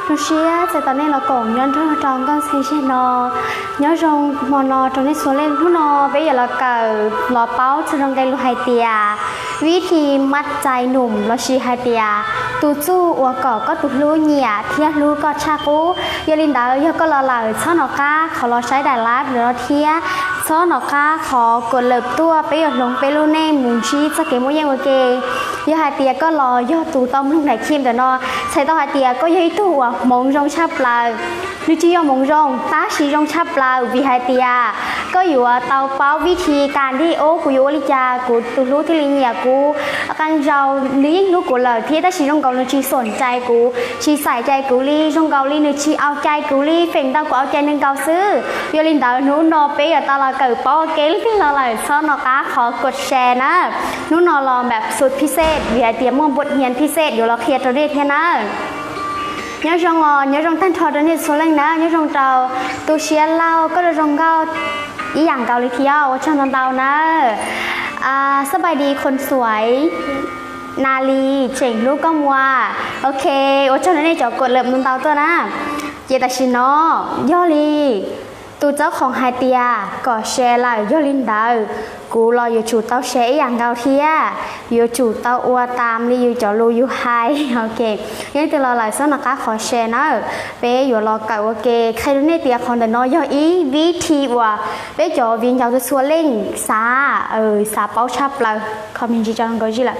Zoo siab txais tos nej los koom nyob nrog rau nkauj ntxhais zej no. Nyob zoo hmo no rau nej txhua leej. Hnub no peb yuav los kawm los paub txog zoo nqe lus hais tias vib thi mab cai num lossis hais tias tus txuj uas kom koj tus hlub nyiam thiab hlub koj tshaj qub. Yog li ntawd yog koj los lawm txhob nco qab qhov los saib daim live no thiab txhob nco qab qhov kom lawm tuaj peb yuav hloov peb lub neej mus ntsib txoj kev muaj yeej ua ke. Yog hais tias koj los yog tus tau mloog daim clip ntawm no, txhais tau hais tias koj yog ib tug uas hmoov zoo tshaj plaws. Nws tsis yog hmoov zoo tab sis zoo tshaj plaws vim hais tias koj yuav tau paub vib thi kas ntij, o, kuv yuav ua li cas kuv tus hlub thiaj li nyiam kuv. Qee zaus nws yeej hlub kuv lawm thiab tab sis zoo nkaus nws tsis xom cai kuv, tsis xom cai kuv li, zoo nkaus li nws tsis au cai kuv li, feem ntau kuv au cai nws nkaus xwb. Yog li ntawd hnub no peb yuav tau los kawm paub ua ke. Leej twg los lawm txhob nco qab qhov kom share na. Hnub no los npam xus phij xej vim hais tias muaj npua hniav phij xej yuav los qhia rau nej thiab nawb. Nyob zoo os, nyob zoo tag nrho rau nej txhua leej nawb. Nyob zoo rau tu siab lauj, koj zoo nkauj ib yam nkaus li thiab, ua tsaug ntau ntau nawb. สบายดีคนสวย นาลี tseem hlub koj mas. Ok, ua tsaug rau nej cov kom lawm ntau ntau tuaj na. Ces tam sim no yog li tus txoj khoom hais tias kom share lawm, yog li ntawd kuv los yuav tsum tau share ib yam nkaus thiab, yuav tsum tau ua tas li yus cov lus yus hais. Ok, yog leej twg los lawm txhob nco qab qhov share nawb. Peb yuav los kawm ua ke, qhia rau nej tias qhov ntawm no yog ib vib thi uas peb cov viv ncaus txhua txhua leej xav, xav paub tshaj plaws. Comment tsis tso nkaus zib lawm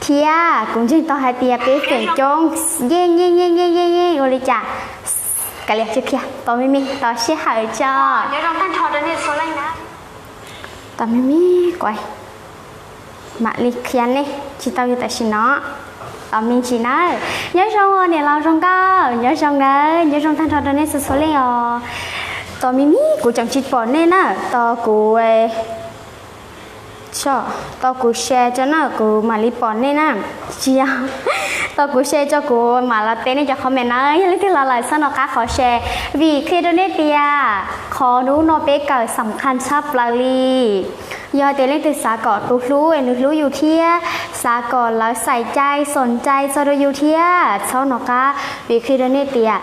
thiab kuv ntseeg tau hais tias peb feem coob yeej yeej yeej yeej yeej yeej ua li cas. Kav liam, tsis qhia, tos me me tos sij hawm tso. Tos me me, kuv mam li qhia nej tsis tau yog tam sim no. Tos me ntsis nawb. Nyob zoo niam laus zoo nkauj, nyob zoo nawb, nyob zoo tag nrho rau nej txhua txhua leej os. Tos me me, kuv tseem tsis pom nej na, tos kuv tos kuv share tso na, kuv mam li pom nej na. Tsis yog, tos kuv share tso kuv mam los teb nej cov comment na. Yog leej twg los lawm txhob nco qab qhov share, vim qhia rau nej tias qhov hnub no peb kawm xam khaj tshaj plaws li. Yog tias leej twg xav kom tus hlub es nws hlub yus thiab xav kom lawv xom cai xom cai txog rau yus thiab txhob nco qab, vim qhia rau nej tias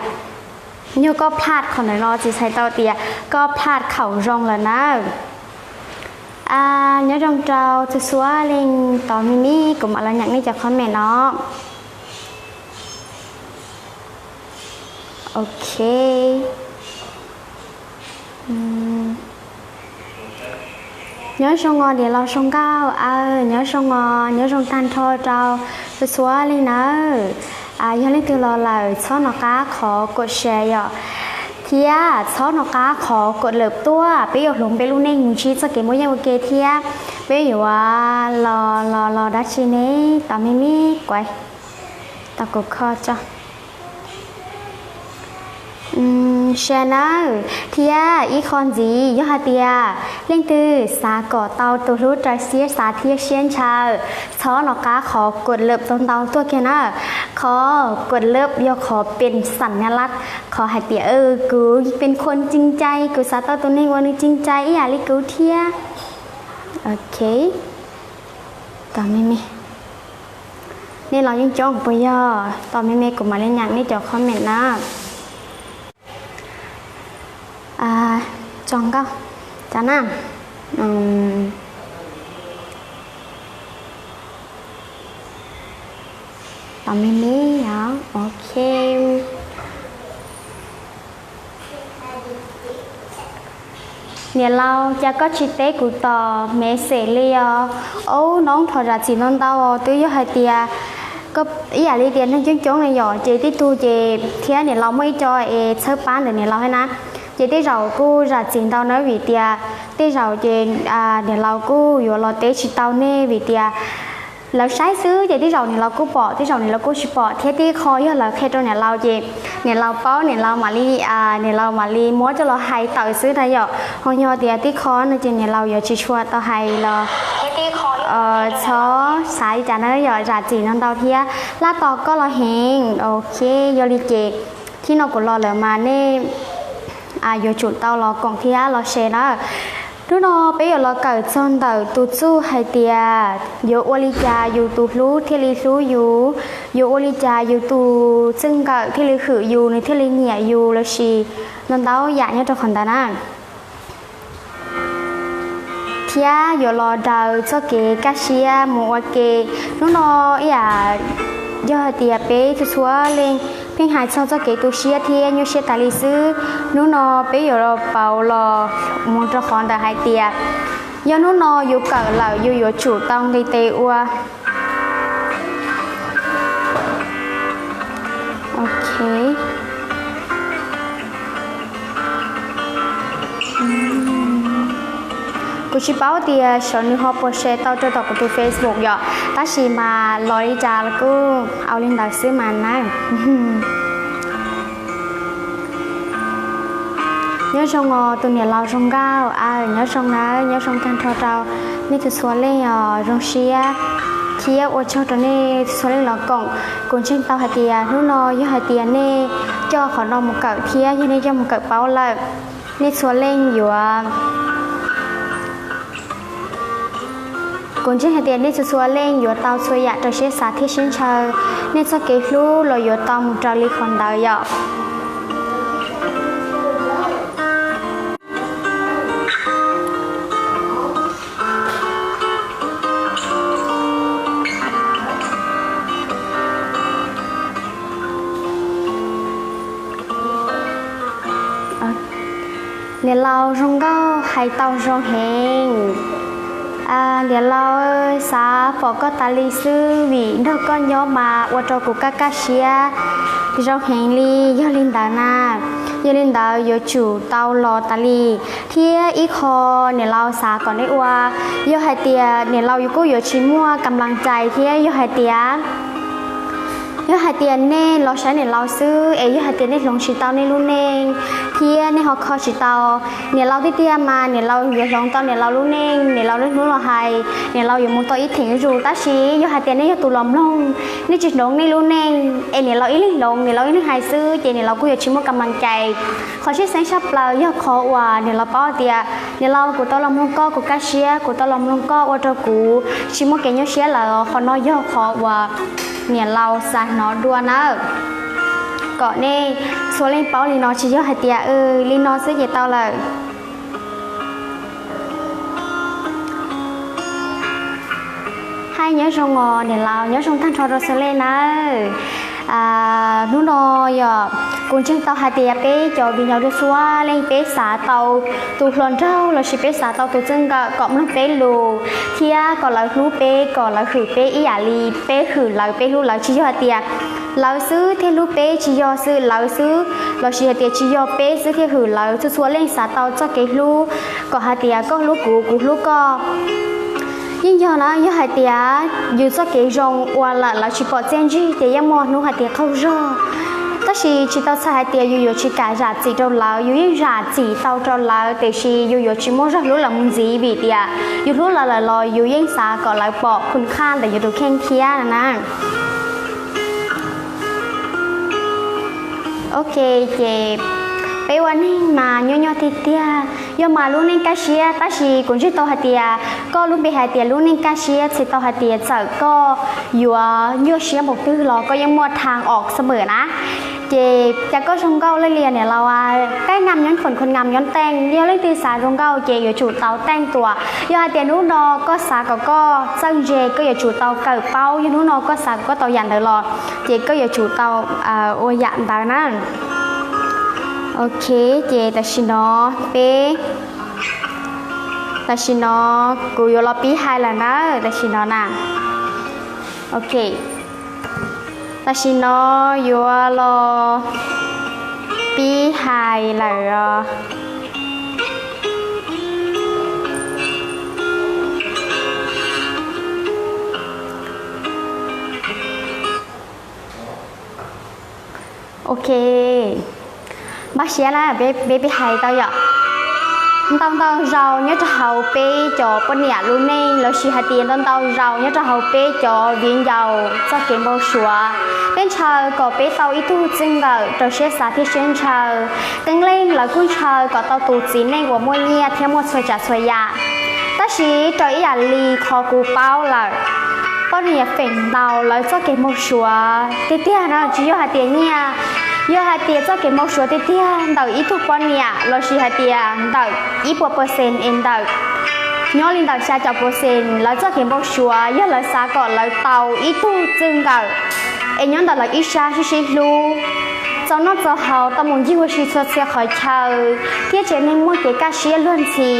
yog koj plaj qhov ntawm no tsis txhais tau tias koj plaj khaum zoo lawm nawb. Nyob zoo rau txhua txhua leej, tos me me kuv mam los nyeem nej cov comment no. Ok. Nyob zoo os niam laus zoo nkauj, aw, nyob zoo os, nyob zoo tag nrho rau txhua txhua leej nawb. Yog leej twg los lawm txhob nco qab qhov kom share yom, thiab txhob nco qab qhov kom lawm tuaj, peb yuav hloov peb lub neej mus ntsib txoj kev muaj yeej ua ke thiab. Peb yuav los los los dab tsi ne, tos me me, kuv tos kuv kho tso. Share nawb, thiab ib qho ntxiv yog hais tias leej twg xav kom tau tus hlub raws siab xav thiab siab ntshaw, txhob nco qab qhov kom lawm ntau ntau tuaj kiag na. Qhov kom lawm yog qhov pes xam nyas laj, qhov hais tias kuv pes khuam tsis ncai, kuv xav tau tus neeg uas nws tsis ncai ib yam li kuv thiab. Ok, tos me me. Nej los yeej coob puas yog? Tos me me kuv mam li nyeem nej cov comment na. Tso nkauj, tso na. Tos me me os, ok. Niam laus, cas koj tsis teb kuv tom message li os? Ub, noob, thov zam txim ntau ntau os. Twb yog hais tias ib yam li tias neeg coob coob li yom, ces tib tug ces thiab niam laus muaj ib co es txhawb pab ntawm niam laus thiab na. Ces tej zaum kuj zam txim ntau na, vim tias tej zaum ces niam laus kuj yuav los teb tsis tau nej, vim tias lawv saib xwb ces tej zaum niam laus kuj pom, tej zaum niam laus kuj tsis pom, thiab tib qho yog lawv qhia rau niam laus ces niam laus paub, niam laus mam li, niam laus mam li muab coj los hais tawm xwb na yom. Ho yog tias tib qho no ces niam laus yuav tsis tshua tau hais los txhob xav li cas na yom, zam txim ntau ntau thiab. Laj tos koj los heev. Ok, yog li ces thib no kuv los lawm mas nej yuav tsum tau los koom thiab los share na. Hnub no peb yuav los kawm txog ntawm tus txuj hais tias yuav ua li cas yus tus hlub thiaj li hlub yus, yuav ua li cas yus tus txij nkawm thiaj li hwm yus, nws thiaj li nyiam yus lossis ntau ntau yam nyob rau qhov ntawd na. Thiab yuav los daws txoj kev kaj siab mus ua ke. Hnub no ib yam yog hais tias peb txhua txhua leej pheej hais txog txoj kev tu siab thiab nyuaj siab tas li xwb, hnub no peb yuav los pauv los mus rau qhov ntawm hais tias yog hnub no yus kawm lawm yus yuav tsum tau nqis tes ua. Ok. Kuv tsis paub tias xyov nws ho puas share tau rau tom kuv tus Facebook yom, tab sis mas los li cas los kuj au li ntawd xwb mas na. Nyob zoo os tus niam laus zoo nkauj, nyob zoo nawb, nyob zoo tag nrho rau nej txhua txhua leej os, zoo siab thiab ua tsaug rau nej txhua txhua leej los koom. Kuv ntseeg tau hais tias hnub no yog hais tias nej coj qhov no mus kawm thiab yog nej coj mus kawm paub lawm, nej txhua leej yuav, kuv ntseeg hais tias nej txhua txhua leej yuav tau txhua yam rau siab xav thiab siab ntshaw, nej txoj kev hlub los yuav tau mus raws li qhov ntawd yom. Niam laus zoo nkauj hais tau zoo heev. Niam laus xav pom koj tas li xwb vim nrog koj nyob mas ua rau kuv kaj kaj siab zoo heev li. Yog li ntawd na, yog li ntawd yuav tsum tau los tas li. Thiab ib qho niam laus xav kom nej ua, yog hais tias niam laus yus kuj yuav tsis muaj kam las cais thiab yog hais tias yog hais tias nej los saib niam laus xwb es yog hais tias nej hloov tsis tau nej lub neej thiab nej ho kho tsis tau niam laus tiag tiag mas niam laus yuav hloov tau niam laus lub neej, niam laus lub hnub los hais niam laus yuav mus tau ib theem zuj zus. Tab sis yog hais tias nej yog tus los mloog, nej tsis hloov nej lub neej es niam laus ib leeg hloov niam laus ib leeg hais xwb ces niam laus kuj yuav tsis muaj kam las cais. Qhov tshwj xeeb tshaj plaws yog qhov uas niam laus paub tias niam laus kuv tau los mloog koj kuv kaj siab, kuv tau los mloog koj ua rau kuv tsis muaj kev nyuaj siab lawm. Qhov no yog qhov uas niam laus xav hnov dua nawb. Kom nej txhua leej paub li no tsis yog hais tias li no xwb ces tau lawm. Hais nyob zoo os niam laus, nyob zoo tag nrho rau txhua leej nawb. Hnub no yog kuv ntseeg tau hais tias peb cov viv ncaus txhua leej peb xav tau tus hluas nraug lossis peb xav tau tus txij nkawm kom mloog peb lus thiab kom lawv hlub peb, kom lawv hwm peb ib yam li peb hwm lawv, peb hlub lawv. Tsis yog hais tias lawv xwb thiaj hlub peb, tsis yog xwb lawv xwb lossis hais tias tsis yog peb xwb thiaj hwm lawv. Txhua txhua leej xav tau txoj kev hlub, kom hais tias koj hlub kuv, kuv hlub koj. Yeej yog na, yog hais tias yus txoj kev zoo ua lawm lawv tsis pom txiaj ntsig ces yeej muaj hnub hais tias qaug zog. Tab sis tsis tau txhais hais tias yus yuav tsis kam zam txim rau lawv, yus yeej zam txim tau rau lawv, tiam sis yus yuav tsis muaj zog hlub lawv mus ntxiv vim tias yus hlub lawv lawm los yus yeej xav kom lawv pom khun khaj ntawm yus tus kheej thiab na. Ok, ces peb ua neeg mas nyuaj nyuaj tiag tiag, yog mas lub neej kaj siab, tab sis kuv ntseeg tau hais tias koj lub npe hais tias lub neej kaj siab txhais tau hais tias txawm koj yuav nyuaj siab npaum twg los koj yeej muaj thaj om xab mem na. Ces cas koj zoo nkauj lawm li niam laus, cái ngăm nhón khủng, khủng ngăm nhón tay, yog leej twg xav zoo nkauj ces yuav tsum tau teej tuam. Yog hais tias hnub no koj xav kom koj txawj ntse koj yuav tsum tau kawm paub, yog hnub no koj xav kom koj tau yam ntawd los ces koj yuav tsum tau ua yam ntawd na. Ok, ces tam sim no peb, tam sim no kuv yuav los pib hais lawm na, tam sim no na. Ok, tam sim no yuav los pib hais lawm os. Ok, npaj siab na, peb pib hais tau yom. Ntau ntau zaus nyob rau hauv peb cov poj niam lub neej lossis hais tias ntau ntau zaus nyob rau hauv peb cov viv ncaus txoj kev npau suav, peb ntshaw kom peb tau ib tug txij nkawm rau siab xav thiab siab ntshaw. Qee leej lawv kuj ntshaw kom tau tus txiv neej uas muaj nyiaj thiab muaj txhua tsav txhua yam. Tab sis raws ib yam li qhov kuv paub lawm, poj niam feem ntau lawv txoj kev npau suav tiag tiag no tsis yog hais tias nyiaj, yog hais tias txoj kev npau suav tiag tiag ntawm ib tug poj niam lossis hais tias ntawm ib puas percent es ntawm, nyob li ntawm xya caum percent lawv txoj kev npau suav yog lawv xav kom lawv tau ib tug txij nkawm es nyob ntawm lawv ib sab sib sib hlub, txaus noj txaus haus, tau mus ncig ua si txhua txhia qhov chaw, thiab tsev neeg muaj kev kaj siab luag ntxhi.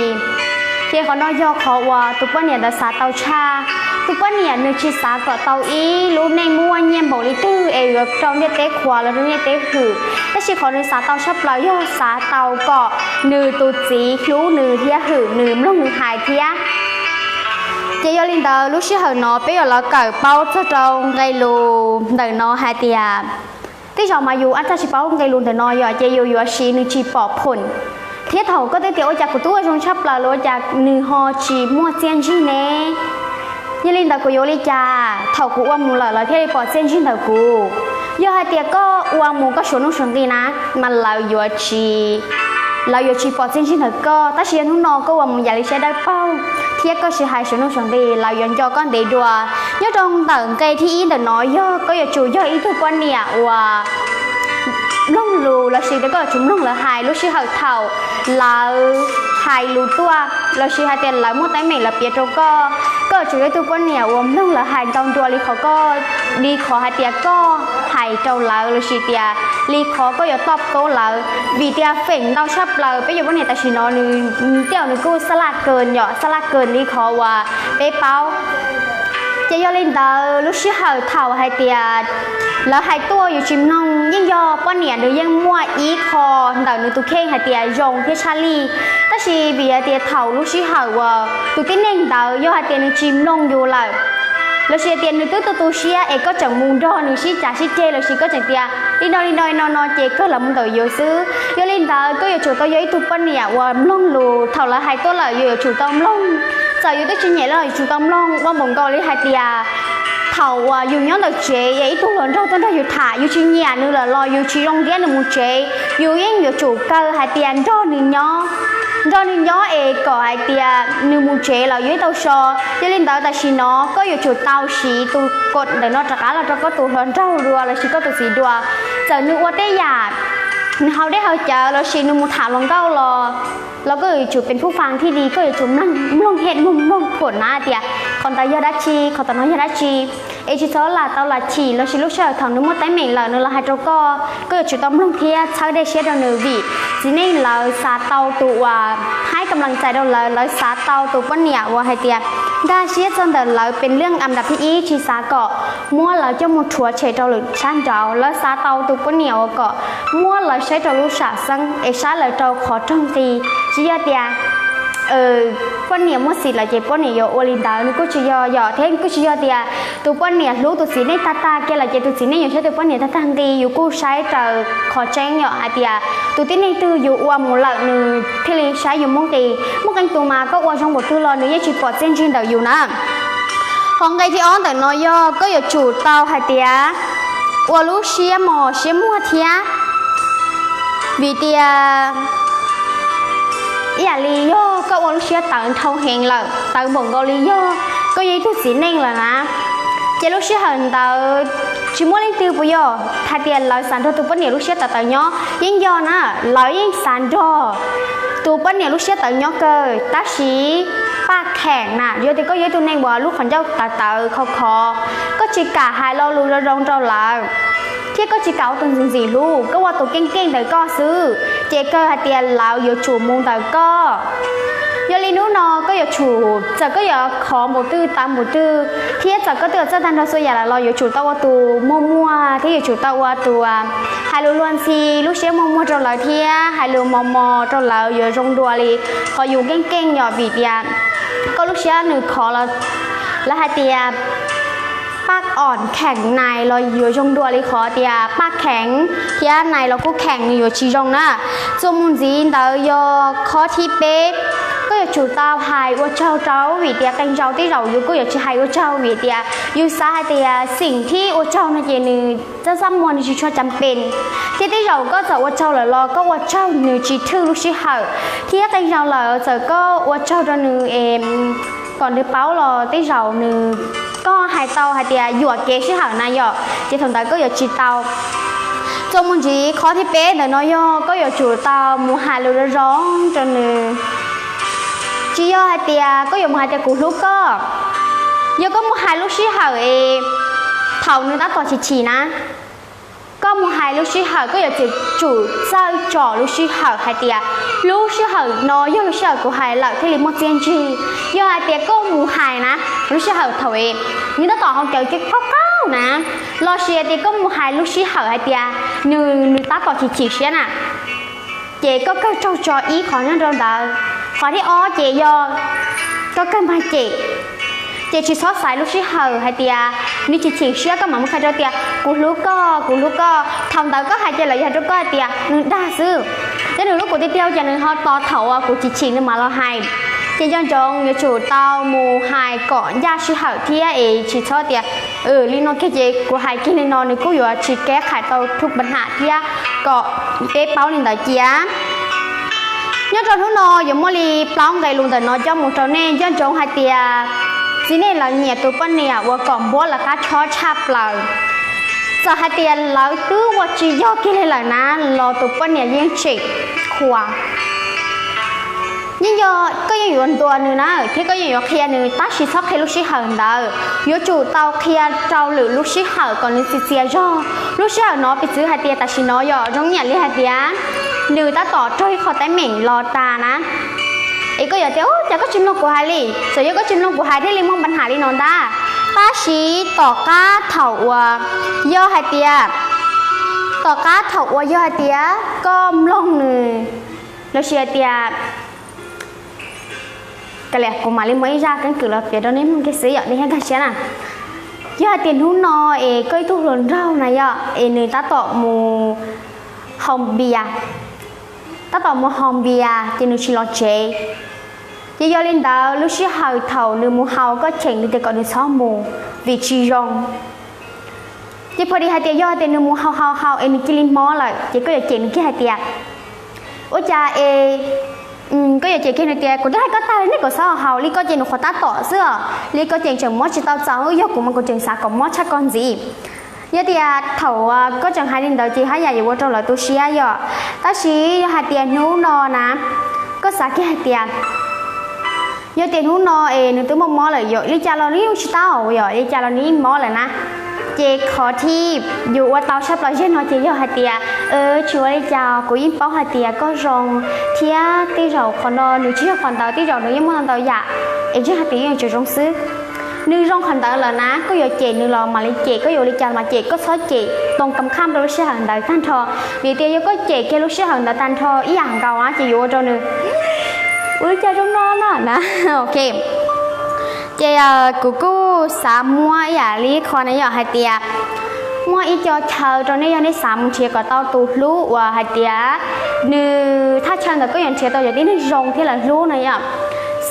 Ces qhov no yog qhov uas tus poj niam ntawd xav tau tshaj. Tus poj niam nws tsis xav kom tau ib lub neej muaj nyiaj npaum li twg es yuav rau ntiaj teb qhuas los rau ntiaj teb hwm, tab sis qhov nws xav tau tshaj plaws yog xav tau kom nws tus txiv hlub nws thiab hwm nws, mloog nws hais thiab. Ces yog li ntawd lub sij hawm no peb yuav los kawm paub txog rau nqe lus ntawm no hais tias, tej zaum mas yus ab txaj tsis paub nqe lus ntawm no yom, ces yus yuav siv nws tsis pom phoom, thiab thaum koj twb tias ua cas kuv twb ua zoo tshaj plaws los ua cas nws ho tsis muaj txiaj ntsig ne? Yog li ntawd kuv yuav ua li cas thaum kuv ua mus lawm lawv thiaj li pom txiaj ntsig ntawm kuv? Yog hais tias koj ua mus koj suav nuj suav nqi na, mas lawv yuav tsis, lawv yuav tsis pom txiaj ntsig ntawm koj, tab sis yog hnub no koj ua mus yam li siab dawb paug thiab koj tsis hais suav nuj suav nqi, lawv yuav nco koj ntev dua. Nyob rau ntawm nqe thib ib ntawm no yog koj yuav tsum yog ib tug poj niam uas mloog lus lossis tias koj yuav tsum mloog lawv hais lub sij hawm thaum lawv hais lus tuaj lossis hais tias lawv muaj teeb meem lawv piav rau koj. Koj yuav tsum yog ib tug poj niam uas mloog lawv hais ntau dua li qhov koj, li qhov hais tias koj hais rau lawv lossis tias li qhov koj yuav toj tub lawv, vim tias feem ntau tshaj plaws peb cov poj niam tam sim no nws, tej zaum nws kuj xab laj kawg yom, xab laj kawg li qhov uas peb paub. Ces yog li ntawd lub sij hawm thaum hais tias lawv hais tuaj yus tsis mloog, yeej yog poj niam nws yeej muaj ib qho ntawm nws tus kheej hais tias zoo thiab tshaj lij, tab sis vim hais tias thaum lub sij hawm uas tus tib neeg ntawd yog hais tias nws tsis mloog yus lawm, lossis hais tias nws twb tu tu siab es koj tseem mus nrog nws sib cav sib ceg lossis koj tseem tias li no li no no no ces kawg los mus ntawm yus xwb. Yog li ntawd koj yuav tsum tau yog ib tug poj niam uas mloog lus, thaum lawv hais tuaj lawm yus yuav tsum tau mloog. Txawm yus twb tsis nyiam los yuav tsum tau mloog, ua npaum nkaus li hais tias thaum uas yus nyob ntawm tsev es ib tug hluas nraug tuaj nrog yus tham, yus tsis nyiam nws lawm los yus tsis zoo ntiab nws mus tsev, yus yeej yuav tsum kaw hais tias nrog nws nyob, nrog nws nyob es kom hais tias nws mus tsev los yus yeej tau so. Yog li ntawd tam sim no koj yuav tsum tau siv tus kod ntawm no rov qab los rau koj tus hluas nraug dua lossis koj tus txiv dua. Txawm nws ua tej yam, nws haus dej haus cawv lossis nws mus tham hluas nkauj los, los koj yuav tsum pes phuj fas thiaj li koj yuav tsum mloog, mloog hem mloog mloog pom na tias qhov ntawd yog dab tsi, qhov tom no yog dab tsi. Es tsis txhob lam tau lam chim lossis lub sij hawm thaum nws muaj teeb meem lawm nws los hais rau koj, koj yuav tsum tau mloog thiab txhawb dej siab rau nws vim txiv neej lawv xav tau tus uas haib kam lees txais rau lawv, lawv xav tau tus poj niam uas hais tias nkag siab txog ntawm lawv pes leej am dab thib ib, tsis xav kom muab lawv coj mus rhuav tshem rau lwm sab nraud, lawv xav tau tus poj niam uas kom muab lawv saib rau lub sam xeeb es saib lawv rau qhov roog nqi. Tsis yog tias poj niam muaj xim lawm ces poj niam yuav ua li ntawd, nws kuj tsis yog yom, thiab kuj tsis yog tias tus poj niam hlub tus txiv neej tag tag kiag lawm ces tus txiv neej yuav saib tus poj niam tag tag nqi, yus kuj saib raws qhov tseeb yom, hais tias tus tib neeg twg yus ua mus lawm nws thiaj li saib yus muaj nqis. Muaj qee tus mas koj ua zoo npaum twg los nws yeej tsis pom txiaj ntsig ntawm yus na. Qhov nqe thib ob ntawm no yog koj yuav tsum tau hais tias ua lub siab mos siab muag thiab, vim tias ib yam li yog koj ua lub siab tawv dhau heev lawm, tawv npaum nkaus li yog koj yog ib tug txiv neej lawm na, ces lub sij hawm ntawd tsis muaj leej twg puas yog hais tias lawv xav nrog tus poj niam lub siab tawv tawv nyob, yeej yog na, lawv yeej xav nrog tus poj niam lub siab tawv nyob kawg, tab sis paj kheem na, yog tias koj yog ib tug neeg uas lub qhov ncauj tawv tawv khov khov, koj tsis kam hais lo lus zoo zoo rau lawv, thiab koj tsis kam ua tus ntxim ntxim hlub, koj ua tus keej keej ntawm koj xwb, ces kawg hais tias lawv yuav tsum mus ntawm koj. Yog li hnub no koj yuav tsum, txawm koj yuav khov npaum twg tawv npaum twg thiab txawm koj twb yuav txawj tag nrho txhua yam lawm los yuav tsum tau ua tus muaj muag thiab yuav tsum tau ua tus hais lus luag ntxhi, lub siab muaj muag rau lawv thiab hais lus mos mos rau lawv yuav zoo dua li qhov yus keej keej yom, vim tias koj lub siab nws khov los lawv hais tias paj os kheem nais los yuav zoo dua li qhov tias paj kheem thiab nais los kuj kheem, nws yuav tsis zoo na. Txuas mus ntxiv ntawd yog qhov thib peb, koj yuav tsum tau hais ua tsaug rau, vim tias qee zaus tej zaum yus kuj yuav tsis hais ua tsaug vim tias yus xav hais tias xeem thiab ua tsaug no ces nws txaj txaj muag nws tsis tshua cam pes, thiab tej zaum koj txawm ua tsaug lawm los koj ua tsaug nws tsis thwj lub sij hawm, thiab qee zaus lawm txawm koj ua tsaug rau nws es kom nws paub los tej zaum nws, koj hais tau hais tias yuam kev sij hawm na yom, ces thaum ntawd koj yuav tsis tau. Txuas mus ntxiv qhov thib peb ntawm no yog koj yuav tsum tau mus hais lus zoo zoo rau nws. Tsis yog hais tias koj yuav mus hais tias kuv hlub koj. Yog koj mus hais lub sij hawm es thaum nws tab tom chim chim na, koj mus hais lub sij hawm koj yuav tsum txawj tsom lub sij hawm hais tias lub sij hawm no yog lub sij hawm kuv hais lawm thiaj li muaj txiaj ntsig. Yog hais tias koj mus hais na, lub sij hawm thaum es nws tab tom haus cawv ces qaug qaug na, los sis hais tias koj mus hais lub sij hawm hais tias nws, nws tab tom chim chim siab na, ces koj kawg tsaug tso ib qho nyob rau ntawd. Qhov thib ob ces yog koj kawg mag cem, ces tsis txhob xaiv lub sij hawm hais tias nws chim chim siab koj mam mus qhia rau tias kuv hlub koj, kuv hlub koj. Thaum ntawd koj hais ces lawv yuav hais rau koj hais tias nws dag xwb, thiab nws hlub kuv tiag tiag ces nws ho tos thaum uas kuv chim chim nws mam los hais. Ces nco ntsoov yuav tsum tau mus hais kom ncaj sij hawm thiab es tsis txhob tias li no kiag ces kuv hais kiag li no nws kuj yuav tsis kev qhais tau thub pa ham thiab kom peb paub li ntawd cia. Nyob rau hnub no yuav muaj li plaub nqe lus ntawm no coj mus rau nej, nco ntsoov hais tias txiv neej lawv nyiam tus poj niam uas kom npuab lawv qab tshob tshaj plaws. Txawm hais tias lawv twb ua tsis yog kiag li lawm na los tus poj niam yeej tseem qhuas. Yeej yog koj yeej yuav ntuas nws na thiab koj yeej yuav qhia nws, tab sis txhob qhia lub sij hawm ntawd, yuav tsum tau qhia rau lwm lub sij hawm kom nws txias txias zog. Lub sij hawm no piv txwv hais tias tam sim no yog zoo nyiam li hais tias nws tab tom raug ib qho teeb meem los tas na, es koj yuav tias ub cas koj tsis mloog kuv hais li, txawm yog koj tsis mloog kuv hais thiaj li muaj pa ham li no ntag. Tab sis tom qab thaum uas yog hais tias, tom qab thaum uas yog hais tias koj mloog nws, los sis hais tias, kuv mam li muab ib zaj keeb kwm los piav rau nej mloog kiag xwb yom, nej thiaj nkag siab na. Yog hais tias hnub no es koj ib tug hluas nraug na yom, es nws tab tom mus haus npias, tab tom mus haus npias ces nws tsis los tsev. Ces yog li ntawd lub sij hawm thaum nws mus haus koj cheem nws tias kom nws txhob mus vim tsis zoo. Ces pha dis hais tias yog tias nws mus haus haus haus es nws cia li mob lawm ces koj yuav cem nws kiag hais tias, ua cas es, koj yuav cem kiag nws tias kuv twb hais koj tag li nej kom txhob haus li, koj ces nws qhuav tab tom xwb os, li koj ces tseem mob tsis tau txaus, yog kuv mas kuv tseem xav kom mob tshaj koj ntxiv. Yog tias thaum koj tseem hais li ntawd ces haj yam yuav ua rau lawv tu siab yom. Tab sis yog hais tias hnub no na, koj xav kiag hais tias, yog tias hnub no es nws twb mob mob lawm yom, li cas los nws yeej tsis tau yom, li cas los nws yeej mob lawm na. Ces qhov thib yus ua tau sab plaws zej no ces yog hais tias, tsis ua li cas, kuv yeej paub hais tias koj zoo, thiab tej zaum qhov no nws tsis yog qhov ntawd, tej zaum nws yeej muaj ntau ntau yam, es ntseeg hais tias yeej tseem zoo xwb. Nws zoo qhov ntawd lawm na, koj yuav cem nws los mam li cem, koj yuav ua li cas los mam cem, koj txhob cem toos kam khaj rau lub sij hawm ntawd tag nrho. Vim tias yog koj cem kiag lub sij hawm ntawd tag nrho ib yam nkaus na ces yuav ua rau nws ua li cas zoo no na na. Ok, ces kuv kuj xav muab ib yam li qhov na yom, hais tias muaj ib co chaw rau nej, yog nej xav mus nrhiav kom tau tus hlub uas hais tias nws thaj chaw ntawd koj yuav nrhiav tau cov tib neeg zoo thiab lawv hlub na yom.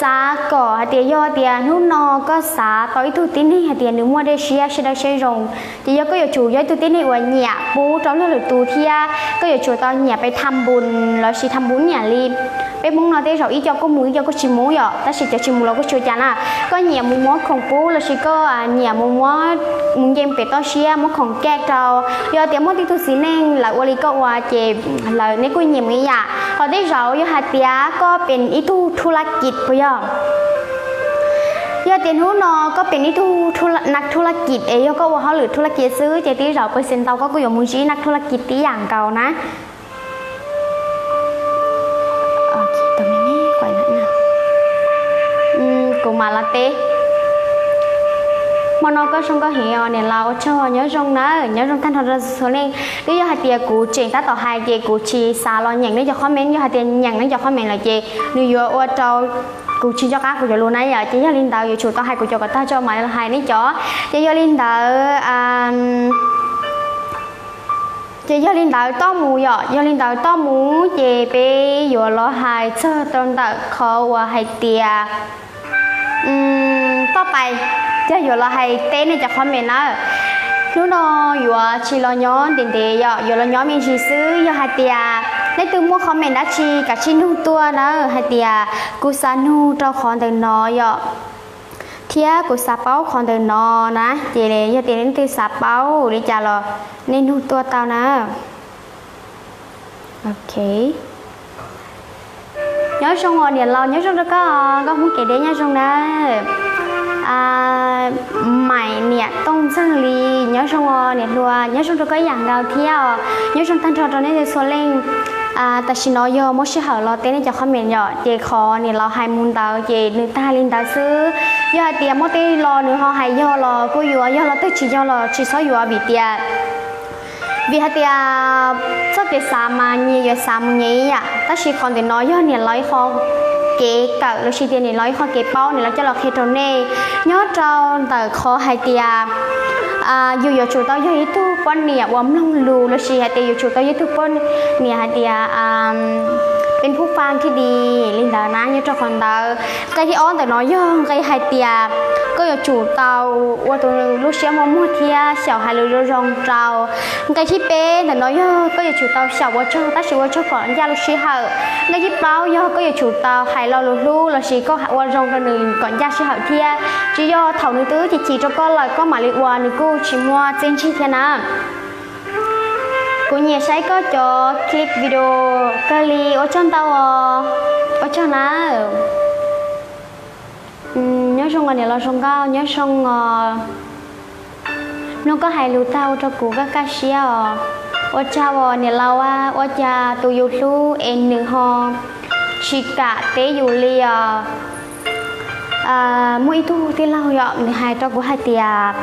Xav kom hais tias yog tias hnub no koj xav tau ib tug tib neeg hais tias nws muaj dej siab siab dawb siab zoo, ces yog koj yuav tsum yog ib tug tib neeg uas nyiam pub rau luag lwm tus thiab koj yuav tsum tau nyiam pes tham npus los sis tham npus nyiam li. Peb Hmoob no tej zaum ib co kuj mus ib co kuj tsis mus yom, tab sis cov tsis mus los kuj tsis ua cas na. Koj nyiam mus muab khoom pub los sis koj nyiam mus muab, mus nce pem toj siab muab khoom caj rau. Yog tias muaj tib tug txiv neej lawv ua li koj ua ces lawv, nej kuj nyiam mus ib yam. Ho tej zaum yog hais tias koj pem ib tug thu laj kis puas yog? Yog tias hnub no koj pem ib tug na thu laj kis es yog koj ua hauj lwm thu laj kis xwb ces tej zaum pej xeem ntau koj kuj yuav mus ntsib na thu laj kis tib yam nkaus na. Kuv mam los teb. Hmo no koj zoo nkauj heev os niam laus, ua tsaug, nyob zoo nawb, nyob zoo tag nrho rau txhua leej. Twb yog hais tias kuv tseem tab tom hais ces kuv tsis xav los nyeem nej cov comment, yog hais tias nyeem nej cov comment lawm ces nws yuav ua rau Kuv tsis nco qab kuv cov lus na yom, ces yog li ntawd yuav tsum tau hais kuv cov kom tag tso mam los hais nej cov. Ces yog li ntawd, ces yog li ntawd toj mus yom, yog li ntawd toj mus ces peb yuav los hais txog rau ntawm qhov uas hais tias toj tais, ces yuav los hais teb nej cov comment na. Hnub no yuav tsis los nyob ntev ntev yom, yuav los nyob me ntsis xwb. Yog hais tias leej twg muaj comment dab tsi kav tsij nug tuaj na, hais tias kuv xav nug rau qhov ntawm no yom, thiab kuv xav paub qhov ntawm no na, ces yog tias leej twg xav paub li cas los nej nug tuaj tau na. Ok. Nyob zoo os niam laus, nyob zoo rau koj, nkauj Hmoob kev deb nyob zoo nawb. Maim niam Tooj Ntxawg Lis, nyob zoo os niam hluas, nyob zoo rau koj ib yam nkaus thiab os. Nyob zoo tag nrho rau nej txhua leej. Tam sim no yog muab sij hawm los teb nej cov comment yom, ces qhov niam laus hais mus ntawd ces nws tag li ntawd xwb. Yog hais tias muaj tej los nws ho hais yog los kuj yuav, yog los twb tsis yog los tsis txhob yuav vim tias, vim hais tias txoj kev xav mas nyias yuav xav mus nyias ib yam, tab sis qhov ntawm no yog niam laus ib qho kev kawm lossis tias niam laus ib qho kev paub niam laus coj los qhia rau nej. Nyob rau ntawm qhov hais tias yus yuav tsum tau yog ib tug poj niam uas mloog lus lossis hais tias yuav tsum tau yog ib tug poj niam hais tias peb phuj faj thiaj li li ntawd na, nyob rau qhov ntawd. Nqe thib ob ntawm no yog nqe hais tias koj yuav tsum tau ua tus lub siab muag muag thiab xyaum hais lus zoo zoo rau. Nqe thib peb ntawm no yog koj yuav tsum tau xyaum ua tsaug tab sis ua tsaug kom ncaj lub sij hawm. Nqe thib plaub yog koj yuav tsum tau hais lo lus hlub lossis koj ua zoo rau nws kom ncaj sij hawm thiab, tsis yog thaum nws twb chim chim rau koj lawm koj mam li ua, nws kuj tsis muaj txiaj ntsig thiab na. Kuv nyiam saib koj cov clip video kawg li, ua tsaug ntau os, ua tsaug nawb. Nyob zoo os niam laus zoo nkauj, nyob zoo os. Mloog koj hais lus tag ua rau kuv kaj kaj siab os. Ua tsaug os niam laus, ua cas tus yus hlub es nws ho tsis kam teb yus li os. Muaj ib tug tij laug yom, nws hais rau kuv hais tias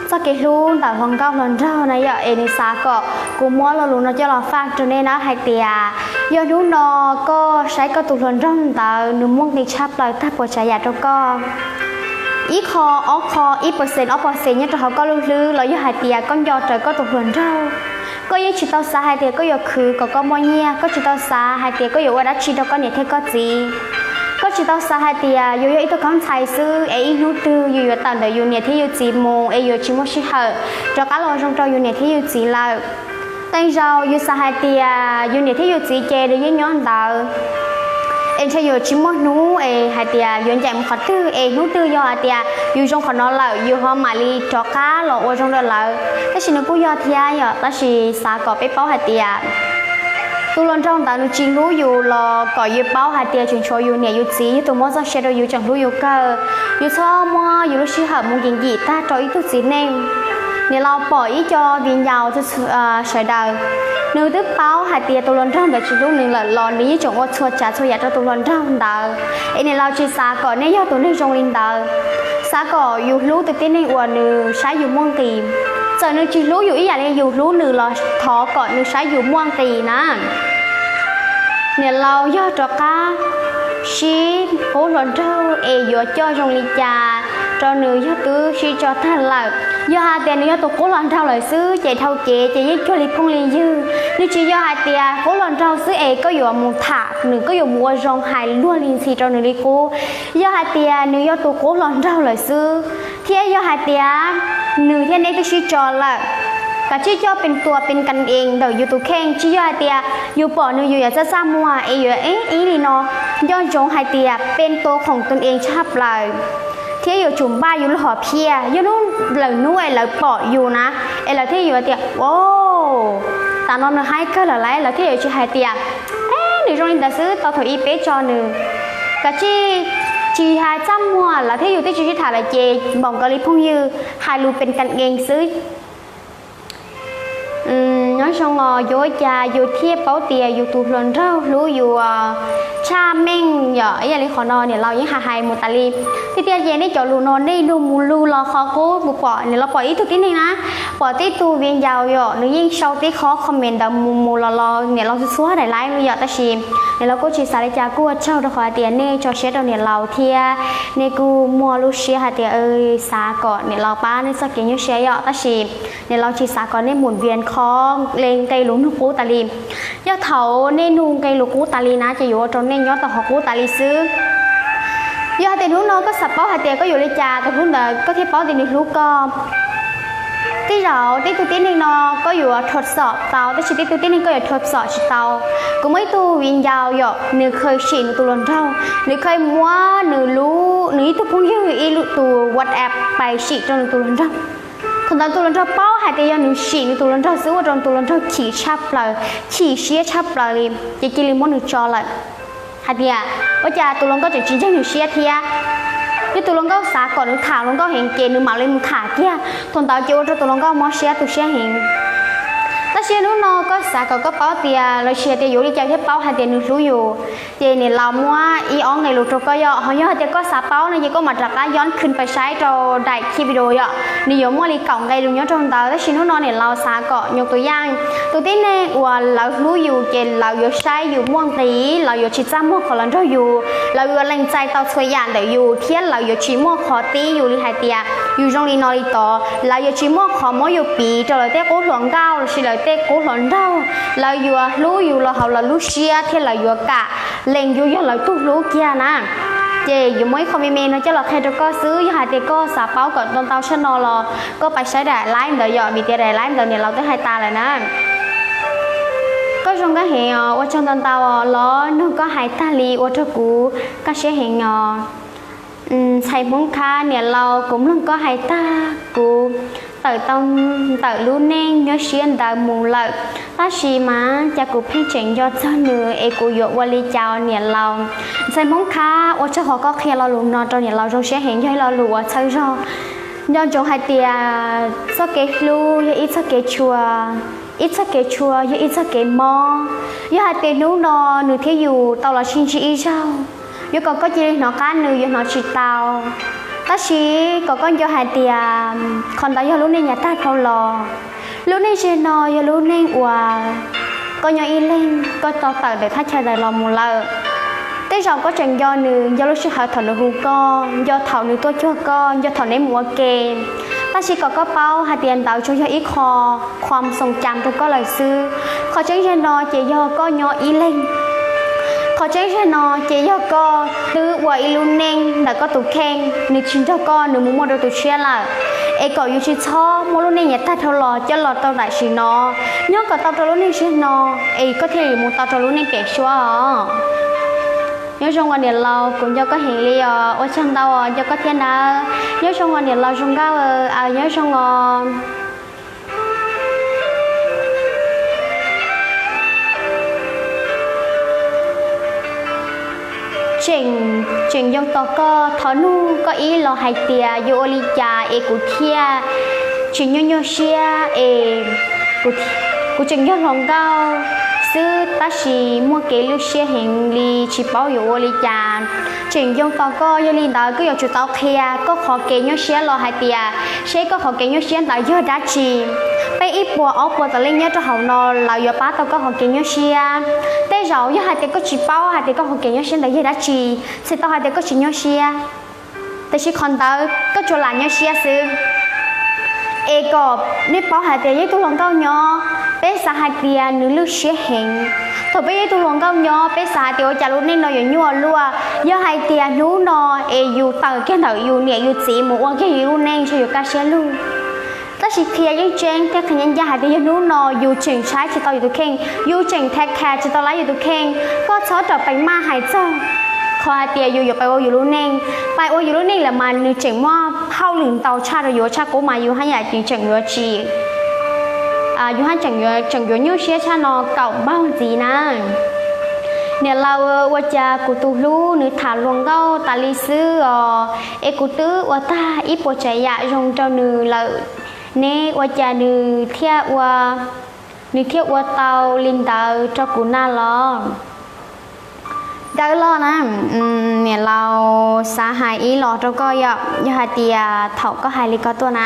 txoj kev hlub ntawm hluas nkauj hluas nraug na yom, es nws xav kom kuv muab lo lus no coj los faj rau nej na hais tias yog hnub no koj saib koj tus hluas nraug ntawd nws muaj nqis tshaj plaws tag puas tsav yam rau koj, ib qho, ob qho, ib percent, ob percent nyob rau hauv koj lub hlwb los yog hais tias koj nco raws koj tus hluas nraug, koj yeej tsis tau xav hais tias koj yuav khwv kom koj muaj nyiaj, koj tsis tau xav hais tias koj yuav ua dab tsi rau koj niam thiab koj txiv, koj tsis tau xav hais tias yus yog ib tug khaub ntxhais xwb es ib hnub twg yus yuav tawm ntawm yus niam thiab yus txiv mus es yuav tsis muaj sij hawm rov qab los zoo rau yus niam thiab yus txiv lawm. Tej zaum yus xav hais tias yus niam thiab yus txiv ces nws yeej nyob ntawd es ntshe yuav tsis muaj hnub es hais tias yuav ncaim mus qhov twg es hnub twg yog hais tias yus zoo qhov no lawm yus ho mam li rov qab los ua zoo rau lawv. Tab sis nws kuj yog thiab yom, tab sis xav kom peb paub hais tias tus hluas nraug ntawd nws tsis hlub yus los kom yus paub hais tias tseem tshuav yus niam yus txiv yog tus muab txoj sia rau yus tseem hlub yus kawg. Yus txhob muab yus lub sij hawm mus nkim nkim tag rau ib tug txiv neej. Niam laus pom ib co viv ncaus sawv daws, nws twb paub hais tias tus hluas nraug ntawd tsis hlub nws lawm los nws yeej tseem ua txhua tsav txhua yam rau tus hluas nraug ntawd. Es niam laus tsis xav kom nej yog tus neeg zoo li ntawd. Xav kom yus hlub tus tib neeg uas nws saib yus muaj nqis. Txawm nws tsis hlub yus ib yam li yus hlub nws los thov kom nws saib yus muaj nqis na. Niam laus yog rov qab sib qub hluas nraug es yuav coj zoo li cas rau nws yog twb sib tso tag lawm. Yog hais tias nws yog tus qub hluas nraug lawm xwb ces dhau kev ces yeej cuag li phooj li ywg. Nws tsis yog hais tias qub hluas nraug xwb es koj yuav mus tham nws, koj yuav mus ua zoo hais luag li ntxhi rau nws li qub. Yog hais tias nws yog tus qub hluas nraug lawm xwb, thiab yog hais tias nws thiab neb twb sib tso lawm, kav tsij coj pes tuas pes kas ees ntawm yus tus kheej. Tsis yog hais tias yus pom nws yus yuav txaj txaj muag es yuav ib ib li no. Nco ntsoov hais tias pes tuas khoom tus ees tshaj plaws, thiab yuav tsum npaj yus lub hom phiaj. Yog hnub lawm hnub es lawv pom yus na, es lawv thiaj yuav tias, o, tam no nws haib kawg lawm lauj, lawv thiaj yuav tsis hais tias, e, nws zoo li ntawd xwb tau thaum ub peb tso nws. Kav tsij tsis hais txaj muag, lawv thiab yus twb tsis sib tham lawm ces npaum nkaus li phooj ywg hais lus pes kas ees xwb. Nyob zoo os, yuav ua cas yus thiaj paub tias yus tus hluas nraug hlub yus? tshaj meej yom. Ib yam li qhov no niam laus yeej hais hais mus tas li. Tiag tiag ces nej cov lus no nej nug mus lug los qhov qub mus pom niam laus pom ib tug tib neeg na, pom tib tug viv ncaus yom, nws yeej sau tib qho comment ntawd mus mus los los niam laus txhua txhua daim live li yom. Tab sis niam laus kuj tsis xav li cas, kuj ua tsaug rau qhov hais tias nej tso siab rau niam laus thiab nej kuj muaj lub siab hais tias xav kom niam laus pab nej txoj kev nyuaj siab yom. Tab sis niam laus tsis xav kom nej mus vias qhov li nqe lus nug qub tas li. Yog thaum nej nug nqe lus qub tas li na ces yuav ua rau nej nyob tau qhov qub tas li xwb. Yog hais tias hnub no koj xav paub hais tias koj yuav li cas, tus hlub ntawd koj thiaj paub tias nws hlub koj. Tej zaum tib tug tib neeg no koj yuav thov xom tau, tab sis tib tug tib neeg koj yuav thov xom tsis tau. Kuv muaj ib tug viv ncaus yom, nws kheev sim nws tus hluas nraug, nws kheev muab nws lub, nws ib tug phooj ywg ib lub tus WhatsApp pais sim rau nws tus hluas nraug. Thaum ntawd tus hluas nraug paub hais tias yog nws sim nws tus hluas nraug xwb ua rau nws tus hluas nraug chim tshaj plaws, chim siab tshaj plaws li, ces cia li muab nws tso lawm. Hais tias ua cas tus hluas nkauj tseem tsis ntseeg nws siab thiab. Yog tus hluas nkauj xav kom nws tham hluas nkauj heev ces nws mam li mus tham kiag. Thaum ntawd ces ua rau tus hluas nkauj mob siab tu siab heev. Tab sis hnub no koj xav kom koj paub tias lossis hais tias yuav li cas thiaj paub hais tias nws hlub yus, ces niam laus muab ib ob nqe lus rau koj yom. Ho yog hais tias koj xav paub no ces koj mam rov qab yov khwv pais saib rau daim clip video yom, nws yuav muaj li kaum nqe lus nyob rau ntawd. Tab sis hnub no niam laus xav kom nyuam tus yaj, tus tib neeg uas lawv hlub yus ces lawv yuav saib yus muaj nqis, lawv yuav tsis txaj muag qhov los nrog yus, lawv yuav lees txais tau txhua yam ntawm yus thiab lawv yuav tsis muaj qhov tib yus li hais tias yus zoo li no li tod. Lawv yuav tsis muaj qhov muab yus piv rau lawv tej qub hluas nkauj lossis lawv tej qub hluas nraug. Lawv yuav hlub yus los hauv lawv lub siab thiab lawv yuav kam lees yus yog lawv tug hlub kiag na. Ces yuav muaj ib qho me me no coj los qhia rau koj xwb. Yog hais tias koj xav paub kom ntau ntau tshaj no los koj pais saib daim live ntawd yom, vim tias daim live ntawd niam laus twb hais tas lawm na. Koj zoo nkauj heev os, ua tsaug ntau ntau os, los nug koj hais tag li ua rau kuv kaj siab heev os. Ntxhais Hmoob Khab, niam laus, kuv mloog koj hais tag kuv tawm tau ntawm lub neej nyuaj siab ntawd mus lawm, tab sis mas cas kuv pheej tseem nco txog nws es kuv yuav ua li cas niam laus? Ntxhais Hmoob Khab, ua tsaug qhov koj qhia lo lus no rau niam laus zoo siab heev, yog ib lo lus uas txhawb zog. Nco ntsoov hais tias txoj kev hlub yog ib txoj kev tshua, ib txoj kev tshua yog ib txoj kev mob. Yog hais tias hnub no nws thiab yus tau los sib ntsib ib zaug, yuav kom koj cia li hnov qab nws yuav hnov tsis tau. Tab sis kom koj nco hais tias qhov ntawd yog lub neej yav tag dhau los. Lub neej zaum no yog lub neej uas koj nyob ib leeg, koj tau tawm ntawm thaj chaw ntawd los mus lawm. Tej zaum koj tseem nco nws, nco lub sij hawm thaum nws hu koj, nco thaum nws tuaj cuag koj, nco thaum neb mus ua ke. Tab sis kom koj paub hais tias ntawd tsuas yog ib qho qhuam xoom cam rau koj lawm xwb. Qhov tseeb zaum no ces yog koj nyob ib leeg. Qhov tseeb zaum no ces yog koj twb ua ib lub neej ntawm koj tus kheej, nws tsis nrog koj, nws mus muaj dua tus tshiab lawm. Es kom yus tsis txhob muab lub neej yav tag dhau los coj los rau tam sim no, nyob kom tau rau lub neej zaum no, es koj thiaj li mus tau rau lub neej pem suab os. Nyob zoo os niam laus, kuv nco koj heev li os, ua tsaug ntau os, nco koj thiab nawb. Nyob zoo os niam laus zoo nkauj, nyob zoo os. Tseem, Tseem Yoo Tos Koj, thov nug koj ib los hais tias yuav ua li cas es kuv thiaj tsis nyuaj nyuaj siab es kuv, kuv tseem yog hluas nkauj xwb tab sis muaj kev lwj siab heev li tsis paub yuav ua li cas. Tseem Yoo Tos Koj, yog li ntawd koj yuav tsum tau qhia koj qhov kev nyuaj siab los hais tias seb koj qhov kev nyuaj siab ntawd yog dab tsi. Peb ib puas ob puas tawm leej nyob rau hauv no lawv yuav pab tau koj qhov kev nyuaj siab. Tej zaum yog hais tias koj tsis paub hais tias koj qhov kev nyuaj siab ntawd yog dab tsi, txhais tau hais tias koj tsis nyuaj siab, tiam sis qhov ntawd koj tsuas lam nyuaj siab xwb. Es kom nej paub hais tias yog ib tug hluas nkauj nyob, peb xav hais tias nws lwj siab heev. Thaum peb yog ib tug hluas nkauj nyob peb xav hais tias ua cas lub neej no yuav nyuaj luaj. Yog hais tias hnub no es yus tawm kiag ntawm yus niam yus txiv mus ua kiag yus lub neej ntshe yuav kaj siab lug. Tab sis qhia yeej tseeb thiab qhia ncaj ncaj hais tias yog hnub no yus tseem saib tsis tau yus tus kheej, yus tseem take care tsis tau lawv yus tus kheej, koj txhob rawm pes maj hais txog qhov hais tias yus yuav pais ua yus lub neej. Pais ua yus lub neej lawm mas nws tseem muaj hauj lwm ntau tshaj rau yus tshaj qub mas yus haj yam tseem yuav tsis, yus haj tseem yuav nyuaj siab tshaj no kaum npaug ntxiv na. Niam laus, ua cas kuv tus hlub nws tham hluas nkauj tas li xwb os, es kuv twb ua tag ib puas tsav yam zoo rau nws lawm ne, ua cas nws thiaj ua, nws thiaj ua tau li ntawd rau kuv na los? Dawb Loj na, niam laus xav hais ib los rau koj yom, yog hais tias thaum koj hais li ko tuaj na,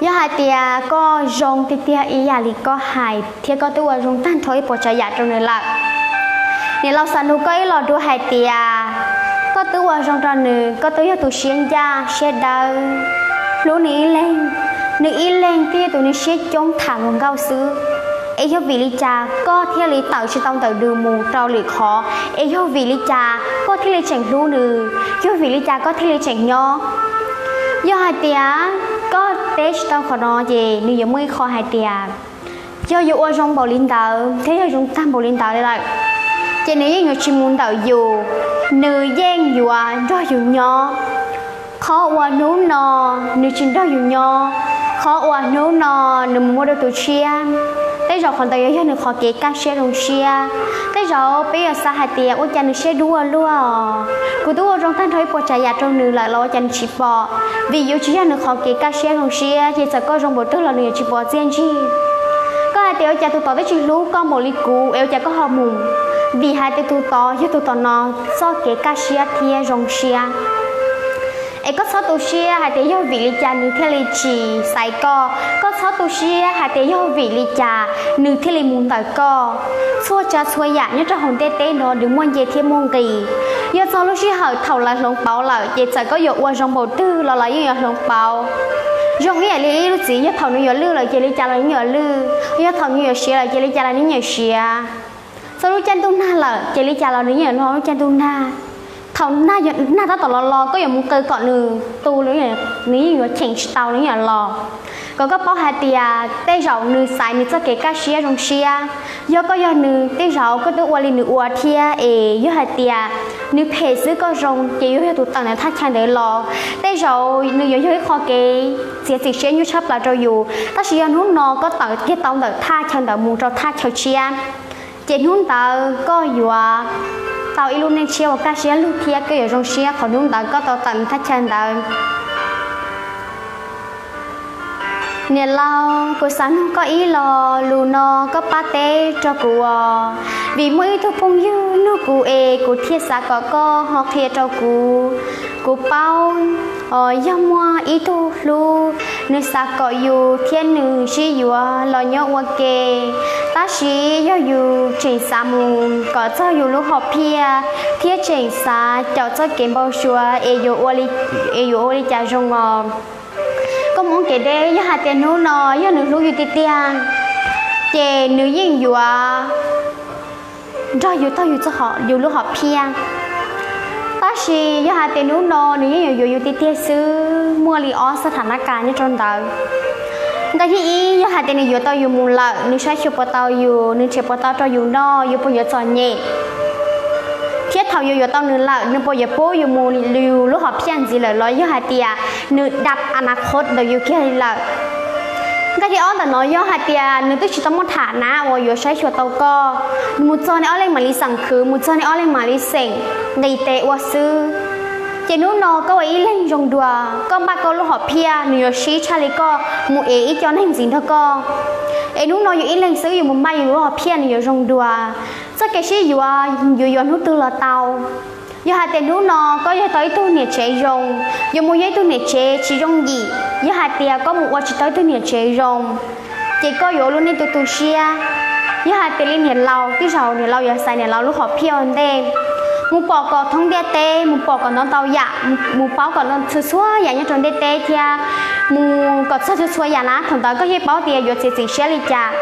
yog hais tias koj zoo tiag tiag ib yam li koj hais thiab koj twb ua zoo tag nrho ib puas tsav yam rau nws lawm, niam laus xav nug koj ib los dua hais tias koj twb ua zoo rau nws, koj twb yog tus siab ncaj siab dawb, hlub nws ib leeg, nws ib leeg twb yog tus nws siab coob tham luag nkauj xwb, es yog vim li cas koj thiaj li tawm tsis tau ntawm nws mus rau lwm qhov? Es yog vim li cas koj thiaj li tseem hlub nws? Yog vim li cas koj thiaj li tseem nyob? Yog hais tias koj teb tsis tau qhov no ces nws yuav muaj ib qho hais tias yog yus ua zoo npaum li ntawd thiab yog zoo tag npaum li ntawd lawm, ces nws yeej yuav tsis mus ntawm yus, nws yeej yuav nrog yus nyob. Qhov uas hnub no nws tsis nrog yus nyob, qhov uas hnub no nws mus muaj dua tus tshiab, tej zaum qhov ntawd yuav yog nws qhov kev kaj siab zoo siab. Tej zaum peb yuav xav hais tias ua cas nws siab dub ua luaj, kuv twb ua zoo tag nrho ib puas tsav yam rau nws lawm los ua cas nws tsis pom. Vim yuav tsis yog nws qhov kev kaj siab zoo siab ces txawm koj zoo npaum twg los nws yuav tsis pom txiaj ntsig. Koj hais tias ua cas tus tod twb tsis hlub koj npaum li kuv es ua cas koj ho mus? Vim hais tias tus tod yog tus tom no txoj kev kaj siab thiab zoo siab. Es koj txhob tu siab hais tias yog vim li cas nws thiaj li tsis xaiv koj, koj txhob tu siab hais tias yog vim li cas nws thiaj li mus ntawm koj. Txhua tsav txhua yam nyob rau hauv ntiaj teb no nws muaj nce thiab muaj nqis. Yog txog lub sij hawm thaum lawv hloov pauv lawm ces txawm koj yuav ua zoo npaum twg los lawv yeej yuav hloov pauv. Zoo ib yam li ib lub txiv, yog thaum nws yuav lwj lawm ces li cas los nws yuav lwj, yog thaum nws yuav siav lawm ces li cas los nws yuav siav. Txog lub caij ntuj nag lawm ces li cas los nws yeej yuav los lub caij ntuj nag. Thaum nag tab tom los los koj yuav mus qw kom nws tu, nws yeej yuav cheem tsis tau, nws yeej yuav los. Kom koj paub hais tias tej zaum nws xaiv nws txoj kev kaj siab zoo siab. Yog koj yog nws, tej zaum koj twb ua li nws ua thiab es yog hais tias nws phem xwb koj zoo ces yuav yog tus tawm ntawm thaj chaw ntawd los. Tej zaum nws yuav yog ib qho kev txiav txim siab nyuaj tshaj plaws rau yus, tab sis yog hnub no koj tawm kiag tau ntawm thaj chaw ntawd mus rau thaj chaw tshiab, ces hnub ntawd koj yuav tau ib lub neej tshiab uas kaj siab lug thiab koj yuav zoo siab qhov hnub ntawd koj tau tawm mus thaj chaw ntawd. Niam laus, kuv xav nug koj ib lo lus no koj pab teb rau kuv os. Vim muaj ib tug phooj ywg nug kuv es kuv thiaj xav kom koj ho qhia rau kuv. Kuv paub yog muaj ib tug hlub, nws xav kom yus thiab nws sib yuav los nyob ua ke, tab sis yog yus tseem xav mus kom txog yus lub hom phiaj thiab tseem xav caum txoj kev npau suav es es yuav ua li cas zoo os. Koj mus ua kev deb, yog hais tias hnub no yog nws hlub yus tiag tiag, ces nws yeej yuav nrog yus taug yus lub hom phiaj. Tab sis yog hais tias hnub no nws yeej yuav yuav yus tiag tiag xwb, muaj li ob xab tham nab kas nyob rau ntawd. Nqe thib ib, yog hais tias nws yuav tau yus mus lawm, nws saib xyuas puas tau yus, nws nrhiav puas tau rau yus noj, yus puas yuav txom nyem, thiab thaum yus yuav tau nws lawm nws puas yuav pub yus mus yus lub hom phiaj ntxiv lawm los yog hais tias nws dab a na khod ntawm yus kiag li lawm. Nqe thib ob ntawm no yog hais tias nws twb tsis tau muaj tham nab uas yuav saib xyuas tau koj, nws mus txog neb ob leeg mam li xeem khwv, mus txog neb ob leeg mam li xeem nqis tes ua xwb. Ces hnub no koj ua ib leeg zoo dua, koj npaj koj lub hom phiaj, nws yuav sib tshaj li koj mus ev ib co neeg ntxiv nrog koj. Es hnub no yus ib leeg xwb yus mus npaj yus lub hom phiaj nws yuav zoo dua. Txoj kev sib yuav yuav yuav hnub twg los tau. Yog hais tias hnub no koj yog tau ib tug niam tsev zoo, yuav mus yog ib tug niam tsev tsis yooj yim. Yog hais tias koj mus ua tsis tau ib tug niam tsev zoo, ces koj yuav ua lub neej tu tu siab. Yog hais tias li niam laus, tej zaum niam laus yuav xaiv niam laus lub hom phiaj ua ntej, mus pom kom thoob ntiaj teb, mus pom kom ntau ntau yam, mus paub kom txhua txhua yam nyob rau ntiaj teb thiab mus kom txog txhua txhua yam na, thaum ntawd koj thiaj paub tias yuav txiav txim siab li cas.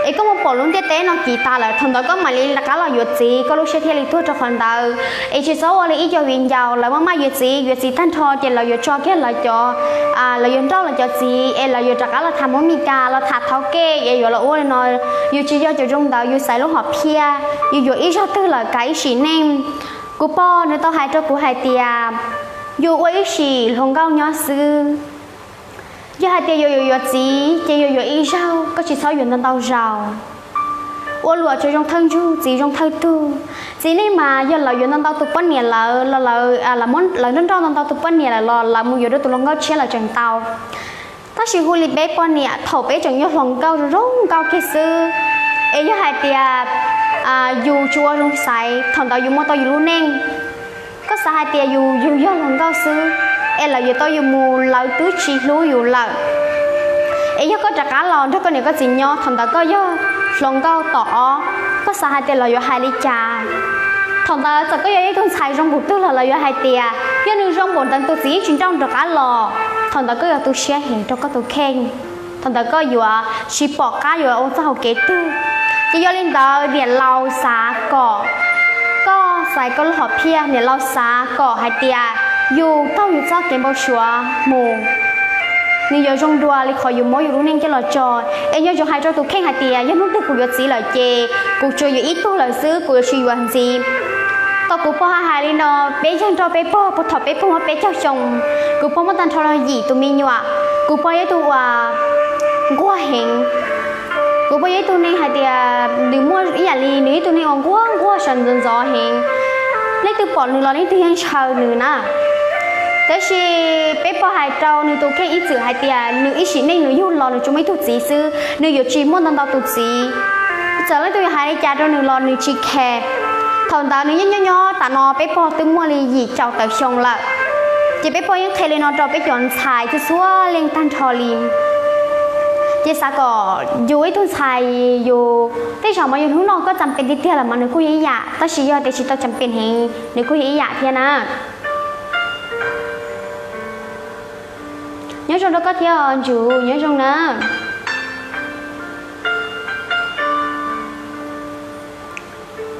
Es koj mus pom lub ntiaj teb no kiv tas lawm, thaum ntawd koj mam li rov qab los yuav txiv, koj lub siab thiaj li tuag rau qhov ntawd. Es tsis txhob ua li ib co viv ncaus, lawv maj maj yuav txiv, yuav txiv tag nrho ces lawv yuav tso kiag lawv cov, lawv yuav nrauj lawv cov txiv es lawv yuav rov qab los tham Hmoob Mes Kas, los tham thaum kej es yuav los ua li no. Yus tsis yog cov zoo ntawd, yus xaiv lub hom phiaj, yus yuav ib zaug twg lawm kav ib sim neej. Kuv pog nws tau hais rau kuv hais tias, yus ua ib sim hluas nkauj nyob xwb, yog hais tias yuav yuav yuav txiv ces yuav yuav ib zaug, koj tsis txhob yuav ntau ntau zaus. Ua luam tsuas zoo thawj ntsug, txiv zoo thawj tug. Txiv neej mas yog lawv yuav ntau ntau tus poj niam lawm los lawv, lawv nrauj nrauj ntau ntau tus poj niam lawm los lawv mus yuav dua tus hluas nkauj tshiab lawm tseem tau. Tab sis hu li peb poj niam thaum peb tseem yog hluas nkauj zoo zoo nkauj kiag xwb, es yog hais tias yus tsis ua zoo xaiv, thaum ntawd yus muaj tau yus lub neej. Koj xav hais tias yus yug yog hluas nkauj xwb, es lawv yuav tau yus mus, lawv twb tsis hlub yus lawm. Es yog koj rov qab los nrog koj niam koj txiv nyob, thaum ntawd koj yog hluas nkauj tom ob, koj xav hais tias lawv yuav hais li cas? Thaum ntawd txawm koj yog ib tug ntxhais zoo npaum twg los lawv yuav hais tias yog nws zoo npaum ntawd tus txiv yeej tsis nrauj rov qab los. Thaum ntawd koj yuav tu siab heev rau koj tus kheej. Thaum ntawd koj yuav tsis pom qab yuav ua txoj hauv kev twg. Ces yog li ntawd niam laus xav kom koj xaiv koj lub hom phiaj, niam laus xav kom hais tias yus taug yus txoj kev npau suav mus, nws yuav zoo dua li qhov yus muab yus lub neej coj los tso. Es nco ntsoov hais rau tus kheej hais tias yog hnub twg kuv yuav txiv lawm ces kuv tsuas yuav ib tug lawm xwb, kuv yuav tsis yuav ntxiv. Tau kuv pog hais li no, peb yog nrog peb pog, puag thaum peb pog muaj peb caug xyoo, kuv pog muaj tag nrho yim tus me nyuam. Kuv pog yog ib tug uas nquag heev. Kuv pog yog ib tug neeg hais tias nws muaj ib yam li nws ib tug neeg uas nquag nquag sawv ntxov ntxov heev. Leej twg pom nws los leej twg yeej ntshaw nws na. Tab sis peb pog hais rau nws tus kheej ib txwm hais tias nws ib sim neej nws yug los nws tsuas muaj ib tug txiv xwb, nws yuav tsis muaj ntau ntau tus txiv. Txawm leej twg yuav hais li cas rau nws los nws tsis khe. Thaum ntawd nws yeej nyob nyob tam no peb pog twb muaj li yim caum tawm xyoo lawm. Ces peb pog yeej qhia li no rau peb cov ntxhais txhua txhua leej tag nrho li. Ces xav kom yus ib tug ntxhais, yus tej zaum mas yog hnub no koj cam pes tiag tiag lawm mas nws kuj yog ib yam, tab sis yog tias tsis tau cam pes heev nws kuj yog ib yam thiab na. Nyob zoo rau koj thiab os Ntsuv, nyob zoo na.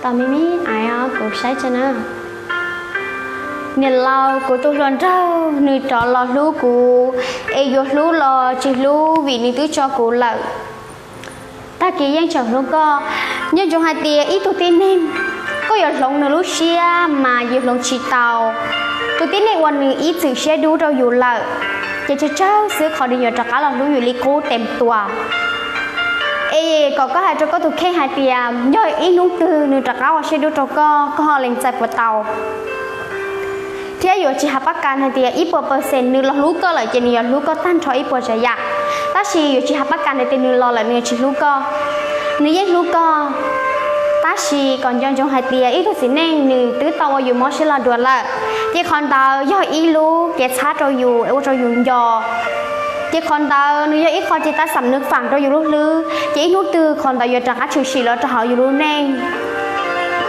Tos me me ais os, kuv saib tso na. Niam laus, kuv tus hluas nraug nws rov los hlub kuv, es yuav hlub los tsis hlub vim nws twb tso kuv lawm. Tag kis yeej tseem hlub koj. Nco ntsoov hais tias ib tug tib neeg, koj yuav hloov nws lub siab mas yus hloov tsis tau. Tus tib neeg uas nws ib txwm siab dub rau yus lawm, ces tsawg tsawg xwb qhov nws yuav rov qab los hlub yus li qub tes tua. Es kom koj hais rau koj tus kheej hais tias yog ib hnub twg nws rov qab ua siab dub rau koj, koj ho lees txais puas tau? Thiab yuav tsis hais pab kas hais tias ib puas percent nws los hlub koj lawm ces nws yuav hlub koj tag nrho ib puas tsav yam. Tab sis yuav tsis hais pab kas hais tias nws los lawm nws yuav tsis hlub koj. Nws yeej hlub koj, tab sis kom nco ntsoov hais tias ib tug txiv neej nws twb tau ua yus mob siab los dua lawm, ces qhov ntawd yog ib lub kev txhab rau yus es ua rau yus nco. Ces qhov ntawd nws yog ib qho cev tas xam nws faam rau yus lub hlwb, ces ib hnub twg qhov ntawd yuav rov qab tshwm sim los rau hauv yus lub neej.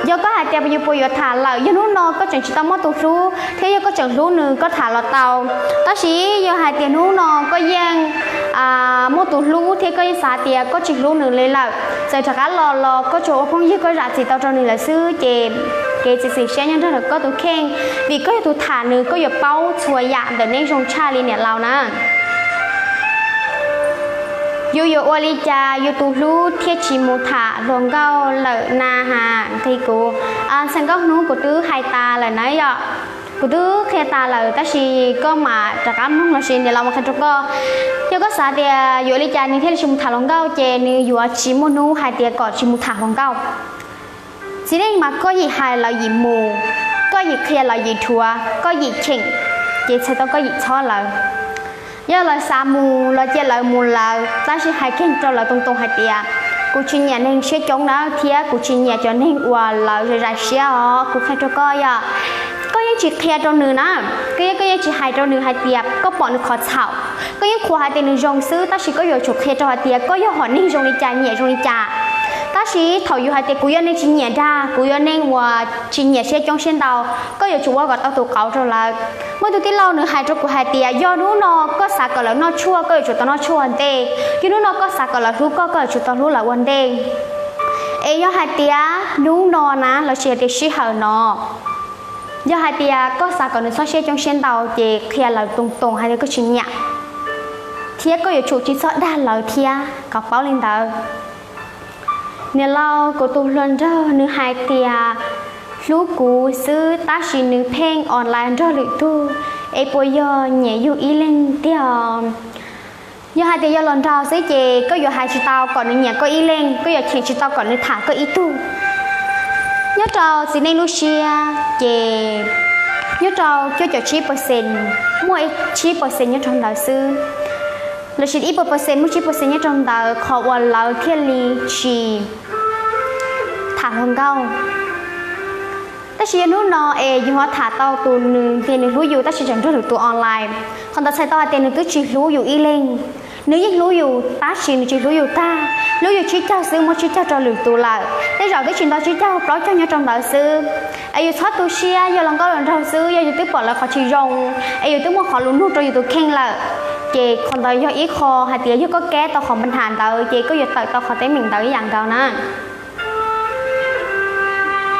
Yog koj hais tias yus puas yuav tham lawm, yog hnub no koj tseem tsis tau muaj tus hlub thiab yog koj tseem hlub nws koj tham los tau. Tab sis yog hais tias hnub no koj yeej muaj tus hlub thiab koj yeej xav tias koj tsis hlub nws li lawm, txawm rov qab los los koj tsuas ua phooj ywg koj zam txim tau rau nws lawm xwb ces kev txiav txim siab nyob nrog rau koj tus kheej, vim koj yog tus tham nws koj yuav paub txhua yam ntawm neb zoo tshaj li niam laus na. Yus yuav ua li cas yus tus hlub thiaj tsis mus tham hluas nkauj lawm na has nqi kuv. Txhais nkauj hnub kuv twb hais tas lawm na yom, kuv twb qhia tas lawm tab sis koj mam rov qab mloog los sis niam laus mam qhia rau koj. Yog koj xav tias yuav ua li cas nws thiaj li tsis mus tham hluas nkauj ces nws yuav tsis muaj hnub hais tias kom tsis mus tham hluas nkauj. Txiv neej mas koj yim hais lawv yim mus, koj yim qhia lawv yim dhuav, koj yim cheem, ces txhais tau koj yim txhob lawv. Yog lawv xav mus los cia lawv mus lawv, tab sis hais kiag rau lawv too too hais tias kuv tsis nyiam neeg siab coob nawb thiab kuv tsis nyiam cov neeg uas lawv zais zais siab os, kuv qhia rau koj yom. Koj yeej tsis qhia rau nws na, koj yeej, koj yeej tsis hais rau nws hais tias koj pom nws qhov txhaum. Koj yeej qhuas hais tias nws zoo xwb tab sis koj yuav tsum qhia rau hais tias koj yog hom neeg zoo li cas nyiam zoo li cas. Tab sis thaum yus hais tias kuv yog neeg tsis nyiam dag, kuv yog neeg uas tsis nyiam siab coob siab ntau, koj yuav tsum ua kom tau tus qauv rau lawv. Muaj tus tij laug nws hais rau kuv hais tias yog hnub no koj xav kom lawv noj tshuaj koj yuav tsum tau noj tshuaj ua ntej, yog hnub no koj xav kom lawv hlub koj koj yuav tsum tau hlub lawv ua ntej. Es yog hais tias hnub no na lossis hais tias sij hawm no, yog hais tias koj xav kom nws txhob siab coob siab ntau ces qhia lawv too too hais tias koj tsis nyiam, thiab koj yuav tsum tsis txhob dag lawv thiab kom paub li ntawd. Niam laus, kuv tus hluas nraug nws hais tias hlub kuv xwb tab sis nws pheej online nrog lwm tug, es puas yog nyiam yug ib leeg tiag? Yog hais tias yog los nraug xwb ces koj yuav hais tsis tau kom nws nyiam koj ib leeg, koj yuav cheem tsis tau kom nws tham koj ib tug. Nyob rau txiv neej lub siab ces nyob rau cuaj caum tsib percent, muaj tsib percent nyob rau ntawd xwb, lossis ib puas percent muaj tsib percent nyob rau ntawd qhov uas lawv thiaj li tsis tham hluas nkauj. Tab sis yog hnub no es yus ho tham tau tus nws tias nws hlub yus tab sis tseem nrog lwm tus online, qhov ntawd txhais tau hais tias nws twb tsis hlub yus ib leeg. Nws yeej hlub yus tab sis nws tsis hlub yus tag, hlub yus tsib caug xwb muab tsib caug rau lwm tus lawm, tej zaum twb tsis nto tsib caug, plaub caug nyob rau ntawd xwb. Es yus txhob tu siab, yog los nkauj los nraug xwb, yog yus twb pom lawv qhov tsis zoo, es yus twb muaj qhov lus nug rau yus tus kheej lawm, ces qhov ntawd yog ib qho hais tias yog koj kab tau qhov npa nham ntawd ces koj yuav tawm tau qhov teeb meem ntawd ib yam nkaus na.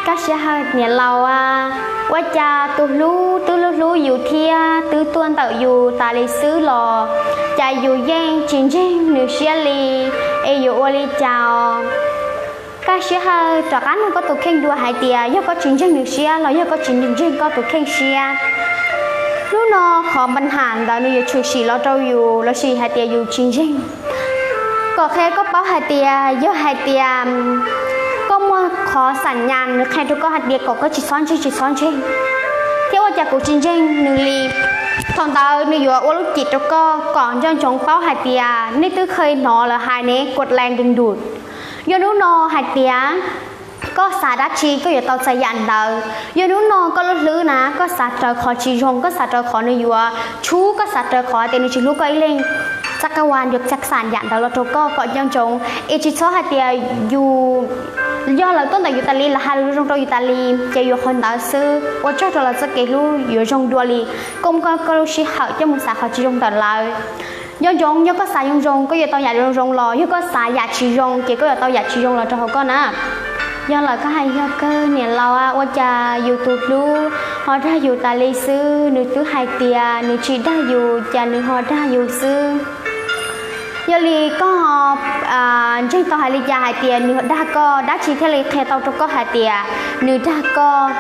Kaj siab hawm niam laus a, ua cas tus hlub twb hlub hlub yus thiab twb tuaj ntawm yus tas li xwb los cas yus yeej tsis ntseeg nws siab li, es yuav ua li cas os? Kaj siab hawm rov qab nug koj tus kheej dua hais tias yog koj tsis ntseeg nws siab los yog koj tsis ntseeg koj tus kheej siab. Hnub no qhov npa nham ntawd nws yuav tshwm sim los rau yus lossis hais tias yus tsis ntseeg. Kom qhia koj paub hais tias yog hais tias koj muaj qhov xam nyas nws qhia rau koj hais tias kom koj tsis txhob ntseeg, tsis txhob ntseeg, thiab ua cas kuv tsis ntseeg nws li, thaum ntawd nws yuav ua lub cim rau koj kom nco ntsoov paub hais tias nej twb kheev hnov lawv hais ne, kuv lees dws ntws. Yog hnub no hais tias koj xav dab tsi koj yuav tau txais yam ntawd. Yog hnub no koj lub hlwb na koj xav raws qhov tsis zoo, koj xav raws qhov nws yuav tshub, koj xav raws qhov tias nws tsis hlub koj ib leeg, txaj qab vas yuav txaj xam yam ntawd los rau koj kom nco ntsoov es tsis txhob hais tias yus, yog lawv tuaj ntawm yus tas li, lawv hais lus zoo rau yus tas li ces yuav qhov ntawd xwb, ua tsaug rau lawv txoj kev hlub yuav zoo dua li. Koj muab koj lub sij hawm coj mus xav qhov tsis zoo ntawm lawv. Nco ntsoov yog koj xav zoo zoo koj yuav tau yam zoo zoo los yog koj xav yam tsis zoo ces koj yuav tau yam tsis zoo los rau hauv koj na. Yog lawm koj hais yog kawg niam laus a, ua cas yus tus hlub ho dag yus tas li xwb, nws twb hais tias nws tsis dag yus cas nws ho dag yus xwb. Yog li koj ntseeg tau hais li cas hais tias nws dag koj, dab tsi thiaj li qhia tau rau koj hais tias nws dag koj?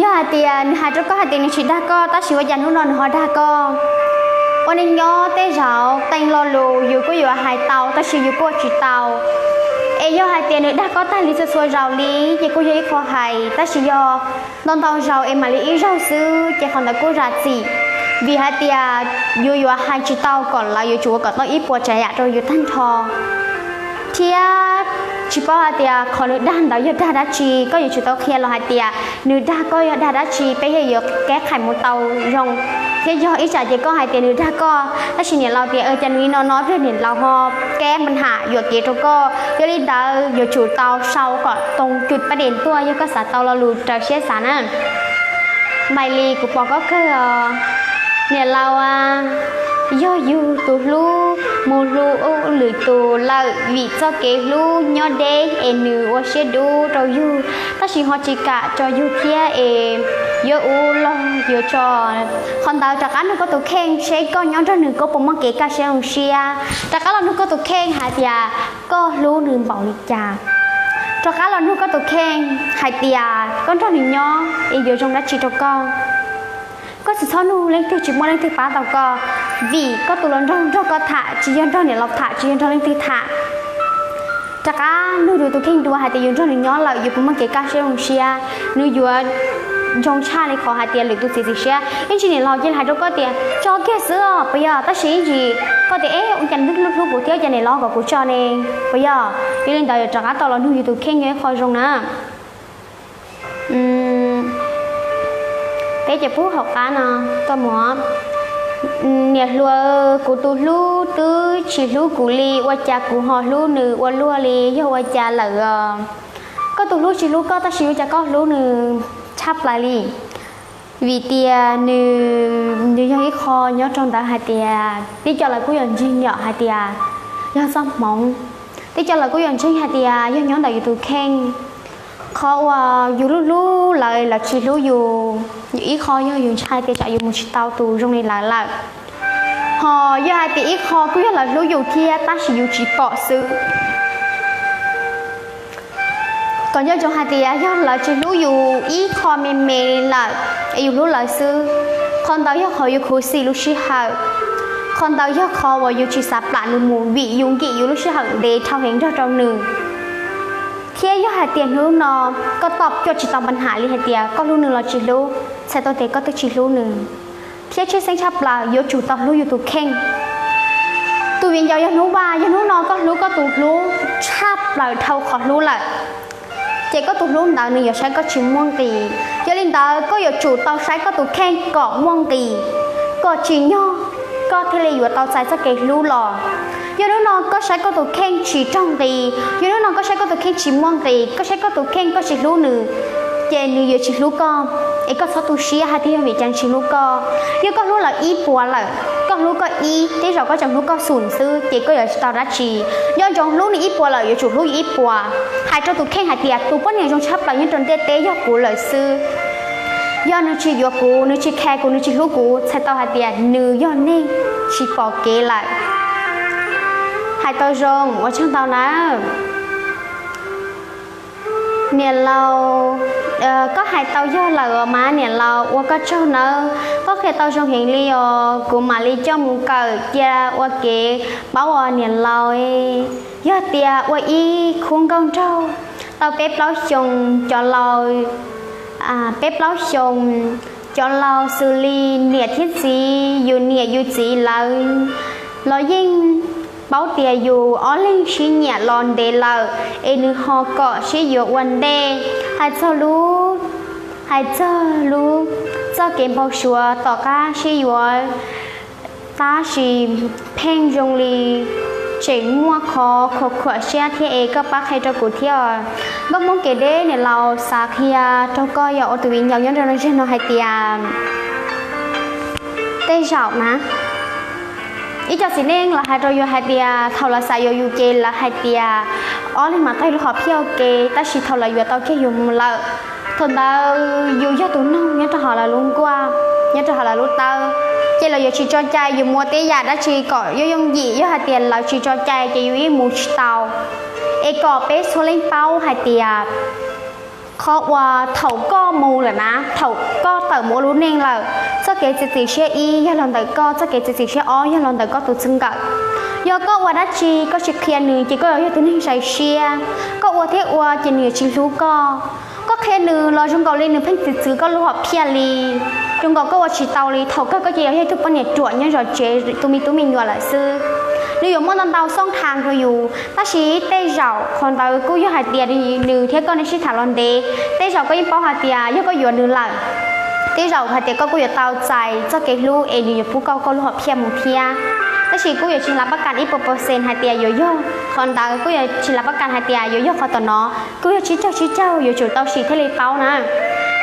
Yog hais tias nws hais rau koj hais tias nws tsis dag koj tab sis ua cas hnub no nws ho dag koj? Ua neej nyob tej zaum tej lo lus yus kuj yuav hais tau tab sis yus kuj ua tsis tau. Es yog hais tias nws dag koj tag li txhua txhua zaus li ces kuj yog ib qho hais, tab sis yog ntau ntau zaus es mam li ib zaug xwb ces qhov ntawd kuj zam txim, vim hais tias yus yuav hais tsis tau kom lawv yuav tsum ua kom tau ib puas tsav yam rau yus tag nrho. Thiab tsis paub hais tias qhov nws dag ntawd yog dag dab tsi, koj yuav tsum tau qhia los hais tias nws dag koj yog dag dab tsi, peb thiaj yuav kab qhais mus tau zoo. Thiab yog ib tsam ces koj hais tias nws dag koj tab sis niam laus tias cas nws li no no, peb niam laus ho kab npa nham yuam kev rau koj. Yog li ntawd yuav tsum tau sau kom toog cwm pab dem tuaj yog koj xav tau lo lus raws siab xav na. Maili, kuv pom koj kawg os niam laus a. Yog yus tus hlub mus hlub lwm tus lawm vim txoj kev hlub nyob deb es nws ua siab dub rau yus tab sis ho tsis kam tso yus thiab es yuav ua los yuav tso. Qhov ntawd rov qab nug koj tus kheej seb koj nyob nrog nws koj puas muaj kev kaj siab zoo siab. Rov qab los nug koj tus kheej hais tias koj hlub nws npaum li cas. Rov qab los nug koj tus kheej hais tias koj nrog nws nyob es yuav zoo dab tsi rau koj. Koj tsis txhob nug leej twg tsis muaj leej twg pab tau koj, vim koj tus hluas nraug nrog koj tham tsis yog nrog niam laus tham tsis yog nrog leej twg tham. Rov qab nug yus tus kheej dua hais tias yus nrog nws nyob lawm yus puas muaj kev kaj siab zoo siab, nws yuav zoo tshaj li qhov hais tias lwm tus txiav txim siab. Ib ntsis niam laus cia li hais rau koj tias tso kiag xwb os puas yog, tab sis ib ntsis koj tias es ua cas nws hlub hlub kuv thiab cas niam laus kom kuv tso ne puas yog? Yog li ntawd yuav rov qab tau los nug yus tus kheej yog ib qho zoo na. Peb ces pub hauv qab no tuaj mus. Niam hluas, kuv tus hlub twb tsis hlub kuv li ua cas kuv ho hlub nws ua luaj li, yog ua cas lawm os? Koj tus hlub tsis hlub koj tab sis ua cas koj hlub nws tshaj plaws li? Vim tias nws, nws yog ib qho nyob rau ntawd hais tias tib co lawv kuj yuav ntseeg yom hais tias yog txoj hmoov, tib co lawv kuj yuav ntseeg hais tias yog nyob ntawm yus tus kheej. Qhov uas yus hlub hlub lawv, lawv tsis hlub yus, ib qho yog yus ntshai tias tsam yus mus tsis tau tus zoo li lawv lawm. Ho yog hais tias ib qho kuj yog lawv hlub yus thiab tab sis yus tsis pom xwb. Kom nco ntsoov hais tias yog lawv tsis hlub yus ib qho me me li lawm es yus hlub lawv xwb, qhov ntawd yog qhov yus khuv xim lub sij hawm. Qhov ntawd yog qhov uas yus tsis xav plam nws mus vim yus nkim yus lub sij hawm ntev dhau heev nrog rau nws. Thiab yog hais tias hnub no koj toj cuaj tsis tau npa nham li hais tias koj hlub nws los tsis hlub, txhais tau tias koj twb tsis hlub nws. Thiab tshwj xeeb tshaj plaws yuav tsum tau hlub yus tus kheej. Tus viv ncaus yog hnub vaj, yog hnub no koj hlub koj tus hlub, tshaj plaws dhau qhov hlub lawm, ces koj tus hlub ntawd nws yuav saib koj tsis muaj nqis. Yog li ntawd koj yuav tsum tau saib koj tus kheej kom muaj nqis, kom tsim nyog koj thiaj li yuav tau txais txoj kev hlub los. Yog hnub no koj saib koj tus kheej tsis raug nqis, yog hnub no koj saib koj tus kheej tsis muaj nqis, koj saib koj tus kheej koj tsis hlub nws, ces nws yuav tsis hlub koj. Es koj txhob tu siab hais tias yog vim cas tsis hlub koj. Yog koj hlub lawv ib puas lawm, koj hlub koj ib, tej zaum koj tseem hlub koj xum xwb, ces koj yuav tsis tau dab tsi. Nco ntsoov hlub nws ib puas lawm yuav tsum hlub yus ib puas. Hais rau tus kheej hais tias tus poj niam zoo tshaj plaws nyob rau ntiaj teb yog kuv lawm xwb. Yog nws tsis yuav kuv, nws tsis khe kuv, nws tsis hlub kuv, txhais tau hais tias nws yog neeg tsis pom kev lawm. Hais tau zoo, ua tsaug ntau nawb. Niam laus, koj hais tau yog lawm os mas niam laus, ua koj tsaug nawb. Koj qhia tau zoo heev li os, kuv mam li coj mus kawm cia ua kev paub os niam laus. Yog tias ua ib khub nkauj nraug tau peb plaub xyoos cov laus, peb plaub xyoos cov laus xws li niam thiab txiv, yus niam yus txiv lawv los yeej paub tias yus ob leeg sib nyiam los ntev lawm, es nws ho kom sib yuav ua ntej. Hais txog lub, hais txog lub txoj kev npau suav tom qab sib yuav, tab sis pheej zoo li tseem muaj qhov khuam khuam siab thiab es koj pab qhia rau kuv thiab. Nkauj Hmoob kev deb niam laus xav qhia rau koj yog ua tus viv ncaus nyob rau ntiaj teb no hais tias tej zaum na, ib co txiv neej los hais rau yus hais tias thaum lawv xav yuav yus ces lawv hais tias ob leeg mam tau lub hom phiaj ua ke, tab sis thaum lawv yuav tau kiag yus mus lawm, thaum ntawd yus yog tus noog nyob rau hauv lawv lub nkuaj, nyob rau hauv lawv lub tawb, ces lawv yuav tsis tso cai yus mus ua tej yam dab tsi kom yooj yooj yim. Yog hais tias lawv tsis tso cai ces yus yeej mus tsis tau. Es kom peb txhua leej paub hais tias qhov uas thaum koj mus lawm na, thaum koj tawm mus ua lub neej lawm, txoj kev txiav txim siab ib yog los ntawm koj, txoj kev txiav txim siab ob yog los ntawm koj tus txij nkawm. Yog koj ua dab tsi koj tsis qhia nws ces koj yuav yog tus neeg zais siab. Koj ua thiab ua ces nws yuav tsis hlub koj. Koj qhia nws los zoo nkaus li nws pheej txwv txwv koj lub hom phiaj li, zoo nkaus koj ua tsis tau li. Thaum kawg koj ces yuav yog ib tug poj niam ruam nyob zov tsev tu me tub me nyuam lawm xwb. Nws yuav muaj ntau ntau xoj khas rau yus, tab sis tej zaum qhov ntawd kuj yog hais tias nws thiab koj nej sib tham los ntev, tej zaum koj yeej paub hais tias yog koj yuav nws lawm, tej zaum hais tias koj kuj yuav tau txais txoj kev hlub es nws yuav pub koj koj lub hom phiaj mus thiab. Tab sis kuj yuav tsis lab pab kas ib puas percent hais tias yuav yog qhov ntawd, kuj yuav tsis lab pab kas hais tias yuav yog qhov tom no, kuj yog tsib caug tsib caug, yuav tsum tau sim thiaj li paub na.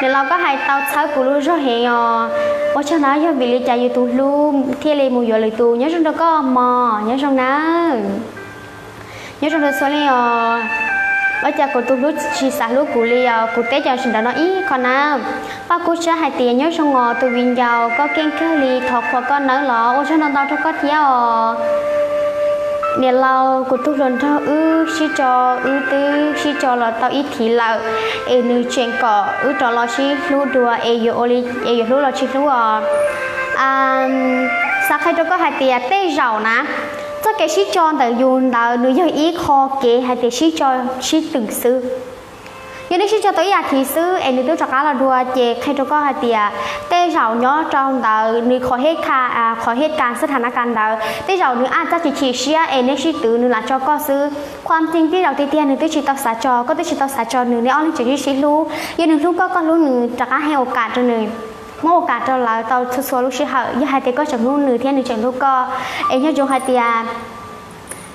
Niam laus koj hais tau txhawb kuv lub zog heev os. Ua tsaug na, yog vim li cas yus tus hlub thiaj li mus yuav lwm tus. Nyob zoo rau koj mog, nyob zoo na. Nyob zoo rau txhua leej os. Ua cas kuv tus hlub tsis xav hlub kuv li os, kuv teb cov sim ntawd no ib qho na. Paj Kub Tsab hais tias nyob zoo os tus viv ncaus, koj keej kawg li, thov qhuas koj nawb los. Ua tsaug ntau ntau rau koj thiab os. Niam laus, kuv tus hluas nraug wb sib tso, wb twb sib tso los tau ib thiv lawm, es nws tseem kom wb rov los sib hlub dua es yuav ua li, es yuav hlub los tsis hlub os. Xav qhia rau koj hais tias tej zaum na, txoj kev sib tso ntawm yus ntawd nws yog ib qho kev hais tias sib tso sib twm xwb. Yog nej sib tso tau ib yam thiv xwb es nws twb rov qab los dua, ces qhia rau koj hais tias tej zaum nyob rau ntawd nws qhov, qhov het kas xab tha na kas ntawd tej zaum nws aj txaj chim chim siab es nej sib twv nws lam tso koj xwb. Qhuam txeeg tej zaum tiag tiag nws twb tsis tau xav tso, koj twb tsis tau xav tso nws, nej ob leeg tseem sib sib hlub. Yog nws hlub koj, koj hlub nws, rov qab heev ua kam rau nws, muab ua kam rau lawv tau txhua txhua lub sij hawm. Yog hais tias koj tseem hlub nws thiab nws tseem hlub koj, es nyob zoo hais tias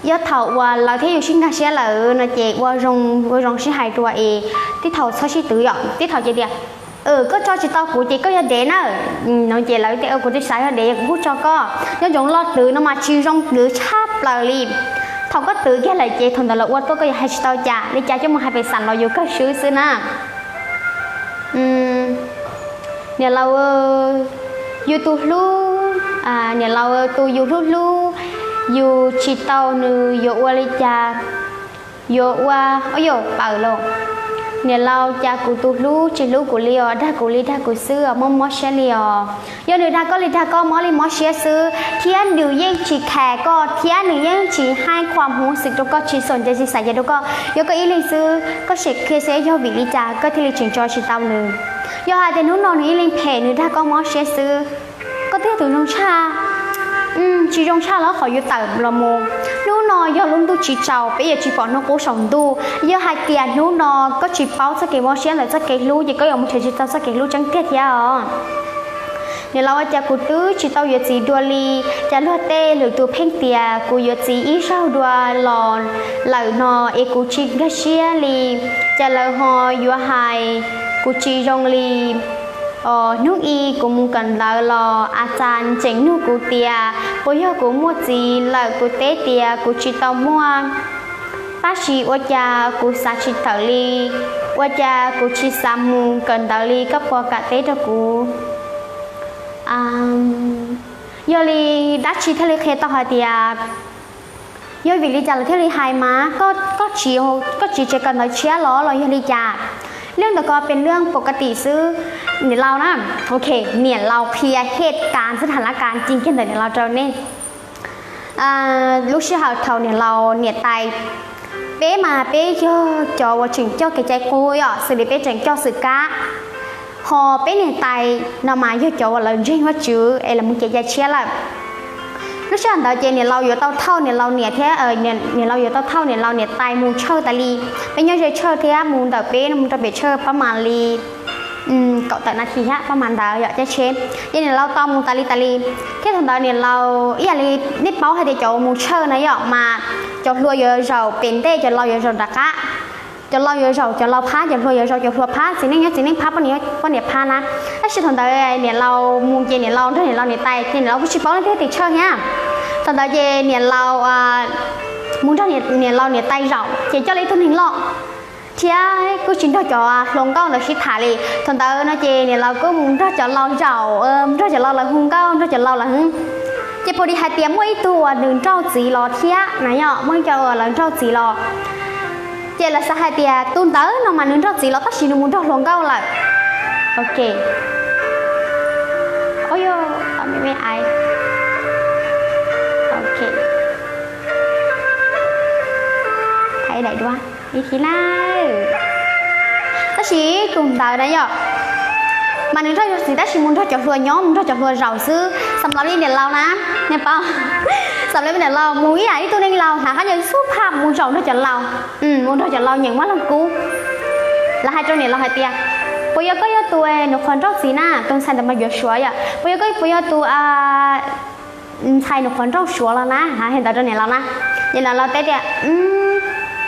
yog thaum uas lawv thiab yus sib nkag siab lawm no ces ua zoo, ua zoo sib hais dua es tej thaum txhob sib twv yom, tej thaum ces tias koj tso tsis tau kuv ces koj yog dev na. No ces lawv tias kuv twb xav yog dev, kuv kuj tso koj. Nyob zoo, loj twv no mas tsis zoo twv tshaj plaws li. Thaum koj twv kiag lawm ces thaum ntawd lawv ua tuaj koj yuav hais tsis tau cas, li cas coj mus hais pem xam los yus kawg swb xwb na. Niam laus, yus tus hlub, niam laus, tus yus hlub hlub, yus tsis tau nws yuav ua li cas, yuav ua, ua yuav pawm los. Niam laus, cas kuv tus hlub tsis hlub kuv li os, dag kuv li dag kuv xwb os, mob mob siab li os. Yog nws dag koj li dag koj, mob li mob siab xwb, thiab nws yeej tsis khas koj, thiab nws yeej tsis haij khuam hmuv xwm rau koj, tsis xom ncas tsis xav ncas rau koj, yog koj ib leeg xwb, koj sim qhia seb yog vim li cas koj thiaj li tseem tso tsis tau nws. Yog hais tias hnub no nws ib leeg phem, nws dag koj mob siab xwb, koj twb yog tus zoo tshaj, Tsis zoo tshaj los qhov yuav tawm los mus. Hnub no yog lub ntuj tsis tsaus, peb yuav tsis pom hnub qub saum ntuj. Yog hais tias hnub no koj tsis paub txoj kev mob siab ntawm txoj kev hlub ces koj yuav mus nrhiav tsis tau txoj kev hlub tseeb tiag thiab os. Niam laus, ua cas kuv twb tsis tau yuav txiv dua li, cas luag tej lwm tus pheej tias kuv yuav txiv ib zaug dua los lawm no es kuv tsis nkag siab li, cas lawv ho yuav hais kuv tsis zoo li. Hnub i kuv mus kawm ntawv los a txas tseem nug kuv tias puas yog kuv muaj txiv lawm, kuv teb tias kuv tsis tau muaj. Tab sis ua cas kuv xav tsis tawm li, ua cas kuv tsis xav mus kawm ntawv li, koj puas kam teb rau kuv? Yog li dab tsi thiaj li qhia tau hais tias yog vim li cas lawv thiaj li hais mas koj, koj tsis tsev kawm ntawv tshiab los los yog li cas? Lub ntawd ko pes lub pov ka tim xwb. Niam laus na, ok, niam laus qhia hej kas xwb, tham lab kas ci kiag ntawm niam laus rau nej. Lub sij hawm thaum niam laus niam tais, peb mas peb yog cov uas tseem coj kev cai qub yom, xws li peb tseem coj xwm kab, ho peb niam tais no mas yog cov uas lawv ntseeg Vajtswv es lawv mus kev cai tshiab lawm. Lub sij hawm ntawd ces niam laus yuav tau thauj niam laus niam thiab, niam laus yuav tau thauj niam laus niam tais mus tshawj tas li. Peb nyob ze tshawj thiab mus ntawm peb mus rau pem tshawj pab mas li kaum tawm nas this thiab pab mas ntawd yom, caij tsheb. Ces niam laus tau mus tas li tas li, thiab thaum ntawd niam laus ib yam li nej paub hais tias cov uas mus tshawj na yom mas cov hluas yuav zaum pem ntej, cov laus yuav zaum nram qab. Cov laus yuav zaum cov laus phab, cov hluas yuav zaum cov hluas phab, txiv neej nyob txiv neej phab, poj niam phab na. Tab sis thaum ntawd niam laus mus ces niam laus nrog niam laus niam tais ces niam laus kuj tsis paub leej twg tim tshawj thiab. Thaum ntawd ces niam laus mus nrog niam laus niam tais zaum ces coj li ib tug neeg loj thiab kuj tsis nrog cov hluas nkauj ntawd sib tham li. Thaum ntawd no ces niam laus kuj mus nrog cov laus zaum, nrog cov laus lawv hu nkauj, nrog cov laus lawv. Ces puas li hais tias muaj ib tug uas nws nrauj txiv los thiab na yom, muaj ib co uas lawv nrauj txiv los. Ces lawv xav hais tias tus ntawd no mas nws nrauj txiv los tab sis nws mus nrog hluas nkauj lawm. Ok. Ov, me me ai. Ok. Hais daim duab ib thib na. Tab sis tus ntawd na yom, mas nws nrauj txiv tab sis mus nrog cov hluas nyob, mus nrog cov hluas zaum xwb. Xam los li niam laus na, nej paub, xam los li niam laus mus ib yam ib tug neeg laus hnav qab ncaws xub phaj mus zaum nrog cov laus, mus nrog cov laus nyeem Vajluskub. Lawv hais rau niam laus hais tias, puas yog koj yog tus nws qhuav nrauj txiv na, tus ntxhais ntawd mas yuav Suav yom, puas yog koj, puas yog tus ntxhais nws qhuav nrauj Suav los na, hais ntawd rau niam laus na. Ces niam laus teb tias,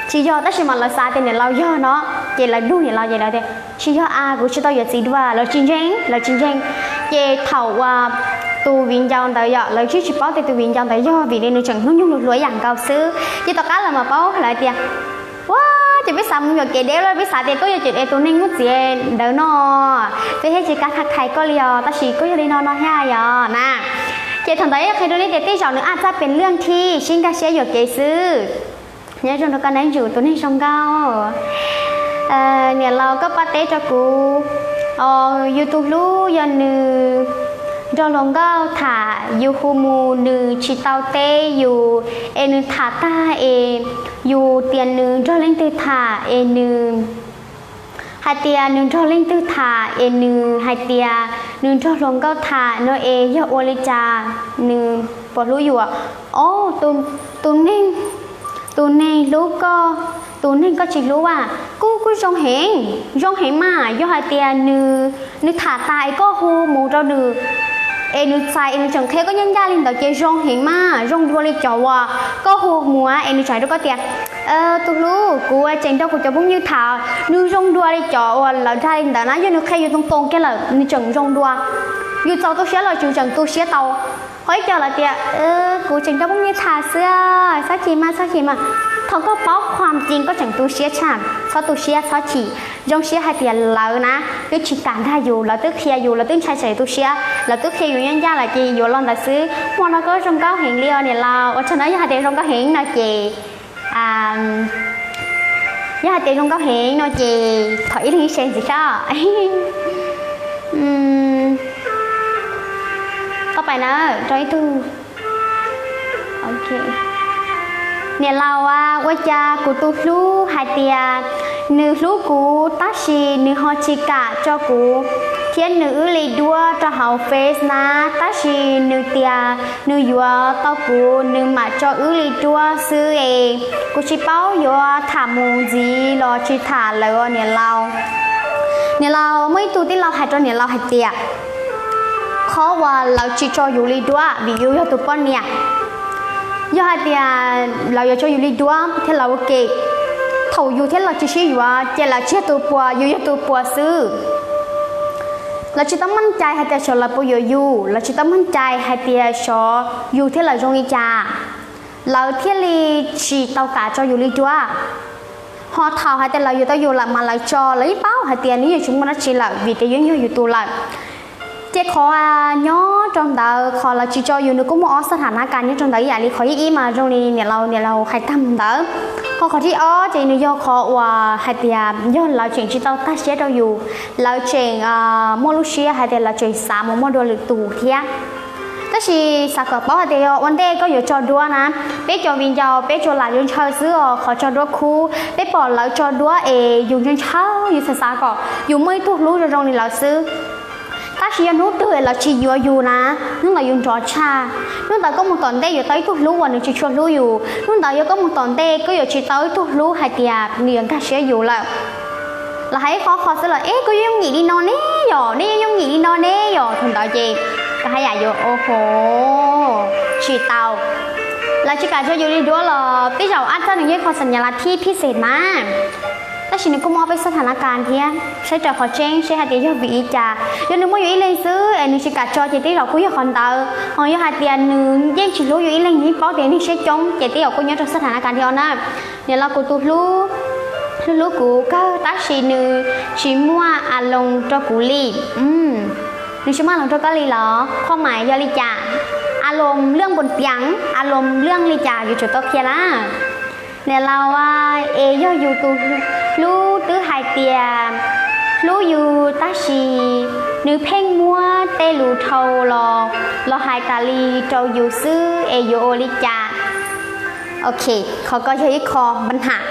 tsis yog, tab sis mas lawv xav tias niam laus yog no, ces lawv nug niam laus ces lawv tias, tsis yog a, kuv tsis tau yuav txiv dua, lawv tsis ntseeg, lawv tsis ntseeg. Ces thaum uas tus viv ncaus ntawd yom, lawv tsis tsis paub tias tus viv ncaus ntawd yog vim li nws tseem hnub nyoog hluas hluas ib yam nkaus xwb. Ces tom qab lawv mam paub lawv tias, ua, ces peb xav mus yuam kev deb lawm, peb xav tias koj yog cov tus neeg muaj txiv ntawd no, peb thiaj tsis kam tham hais koj li os, tab sis koj yog li no no thiab yom na. Ces thaum ntawd qhia rau nej tias tej zaum nws aj txaj pes lwj thiab sib nkag siab yuam kev xwb. Nyob zoo rau koj neej ntsuv tus neeg zoo nkauj. Niam laus koj pab teb rau kuv, yus tus hlub yog nws nrog hluas nkauj tham, yus hu mus nws tsis tau teb yus, es nws tham tag es yus tias nws nrog leej twg tham es nws hais tias nws nrog leej twg tham es nws hais tias nws nrog hluas nkauj tham no es yog ua li cas, nws puas hlub yus? Ob, tus neeg, tus neeg hlub koj, tus neeg koj tsis hlub a, kuj, kuj zoo heev, zoo heev mas. Yog hais tias nws, nws tham tas es koj hu mus rau nws es nws txais es nws tseem qhia koj ncaj ncaj li ntawd ces zoo heev mas, zoo dua li cov uas koj hu mus es nws tseem hais rau koj tias, tus hlub, kuv tseem nrog kuv cov phooj ywg tham, nws zoo dua li cov uas lawv dag li ntawd na, yog nws qhia yus too too kiag lawm nws tseem zoo dua. Yus txaus tu siab los yus tseem tu siab tau. Ho ib co lawv tias, kuv tseem nrog phooj ywg tham xwb, txhob chim mas, txhob chim mas. Thaum koj paub qhuas ci koj tseem tu siab tshaj, txhob tu siab txhob chim. Zoo siab hais tias lawv na twb tsis kam dag yus, lawv twb qhia yus, lawv twb ntshai tsam yus tu siab, lawv twb qhia yus ncaj ncaj lawm ces yuav los ntawd xwb. Hmo no koj zoo nkauj heev li os niam laus, ua tsaug na, yog hais tias zoo nkauj heev no ces, yog hais tias zoo nkauj heev no ces thov ib leeg ib share ntxiv saib. Tau pais na, rau ib tug. Niam laus a, ua cas kuv tus hlub hais tias nws hlub kuv tab sis nws ho tsis kam tso kuv thiab nws wb li duab rau hauv Face na, tab sis nws tias nws yuav tau kuv nws mam tso wb li duab xwb es kuv tsis paub yuav tham mus ntxiv los tsis tham lawm niam laus. Niam laus, muaj ib tug tij laug hais rau niam laus hais tias qhov uas lawv tsis tso yus li duab vim yus yog tus poj niam. Yog hais tias lawv yuav tso yus li duab thiab lawv ua ke, thaum yus thiab lawv tsis sib yuav ces lawv tsis yog tus puas, yus yog tus puas xwb. Lawv tsis tau meej cai hais tias xyov lawv puas yuav yus, lawv tsis tau meej cai hais tias xyov yus thiab lawv zoo li cas, lawv thiaj li tsis tau kam tso yus li duab. Ho thaum hais tias lawv yuav tau yus lawm mas lawv tso, lawv yeej paub hais tias nws yeej tsis muaj dab tsi lawm vim tias yeej yog yus tus lawm. Ces qhov nyob rau ntawd, qhov lawv tsis tso yus nws kuj muaj ob xab tham na kas nyob rau ntawd ib yam li qhov thib ib mas zoo li niam laus niam laus hais tag mus ntawd. Ho qhov thib ob ces nws yog qhov uas hais tias yog lawv tseem tsis tau tag siab rau yus, lawv tseem muaj lub siab hais tias lawv tseem xav mus muaj dua lwm tus thiab. Tab sis xav kom paub hais tias yog ua ntej koj yuav tso duab na, peb cov viv ncaus peb tsuas lam yuav ntshaw xwb os, qhov tso duab khub peb pom lawv tso duab es yus ntshaw ntshaw, yus xav xav kom yus muaj ib tug hlub zoo zoo li lawv xwb. Tab sis yog hnub twg lawv tsis yuav yus na, hnub ntawd yus nrov tshaj. Hnub ntawd koj mus tom ntej yuav tau ib tug hlub uas nws tsis tshua hlub yus, hnub ntawd yog koj mus tom ntej koj yuav tsis tau ib tug hlub hais tias nws yuav nkag siab yus lawm. Los hais ib qho qho xwb los, es koj yeej yooj yim li no ne yom, nej yeej yooj yim li no ne yom, thaum ntawd ces koj haj yam yuav ua ho tsis tau. Lawv tsis kam tso yus li duab los tej zaum ab txaj nws yog ib qho xas nyas las thib phij xes mas, tab sis nws kuj muaj ob peb xab tham na kas thiab, saib raws qhov tseeb seb hais tias yog vim li cas. Yog nws muaj yus ib leeg xwb es nws tsis kam tso ces tej zaum kuj yog qhov ntawd, ho yog hais tias nws yeej tsis hlub yus ib leeg, nws yeej paub tias neeg siab coob ces tej zaum kuj nyob rau xab tham na kas thiab na. Niam laus, kuv tus hlub, hlub hlub kuv kawg tab sis nws tsis muaj a loos rau kuv li. Nws tsis muaj a loos rau koj li los? Qhov mas yog li cas? A loos lwaj npus tias a loos lwaj li cas yuav tsum tau qhia na. Niam laus, es yog yus tus hlub twb hais tias hlub yus tab sis nws pheej muab tej lus dhau los, los hais tas li rau yus xwb es yuav ua li cas? Ok, qhov ko yog ib qho pab ham,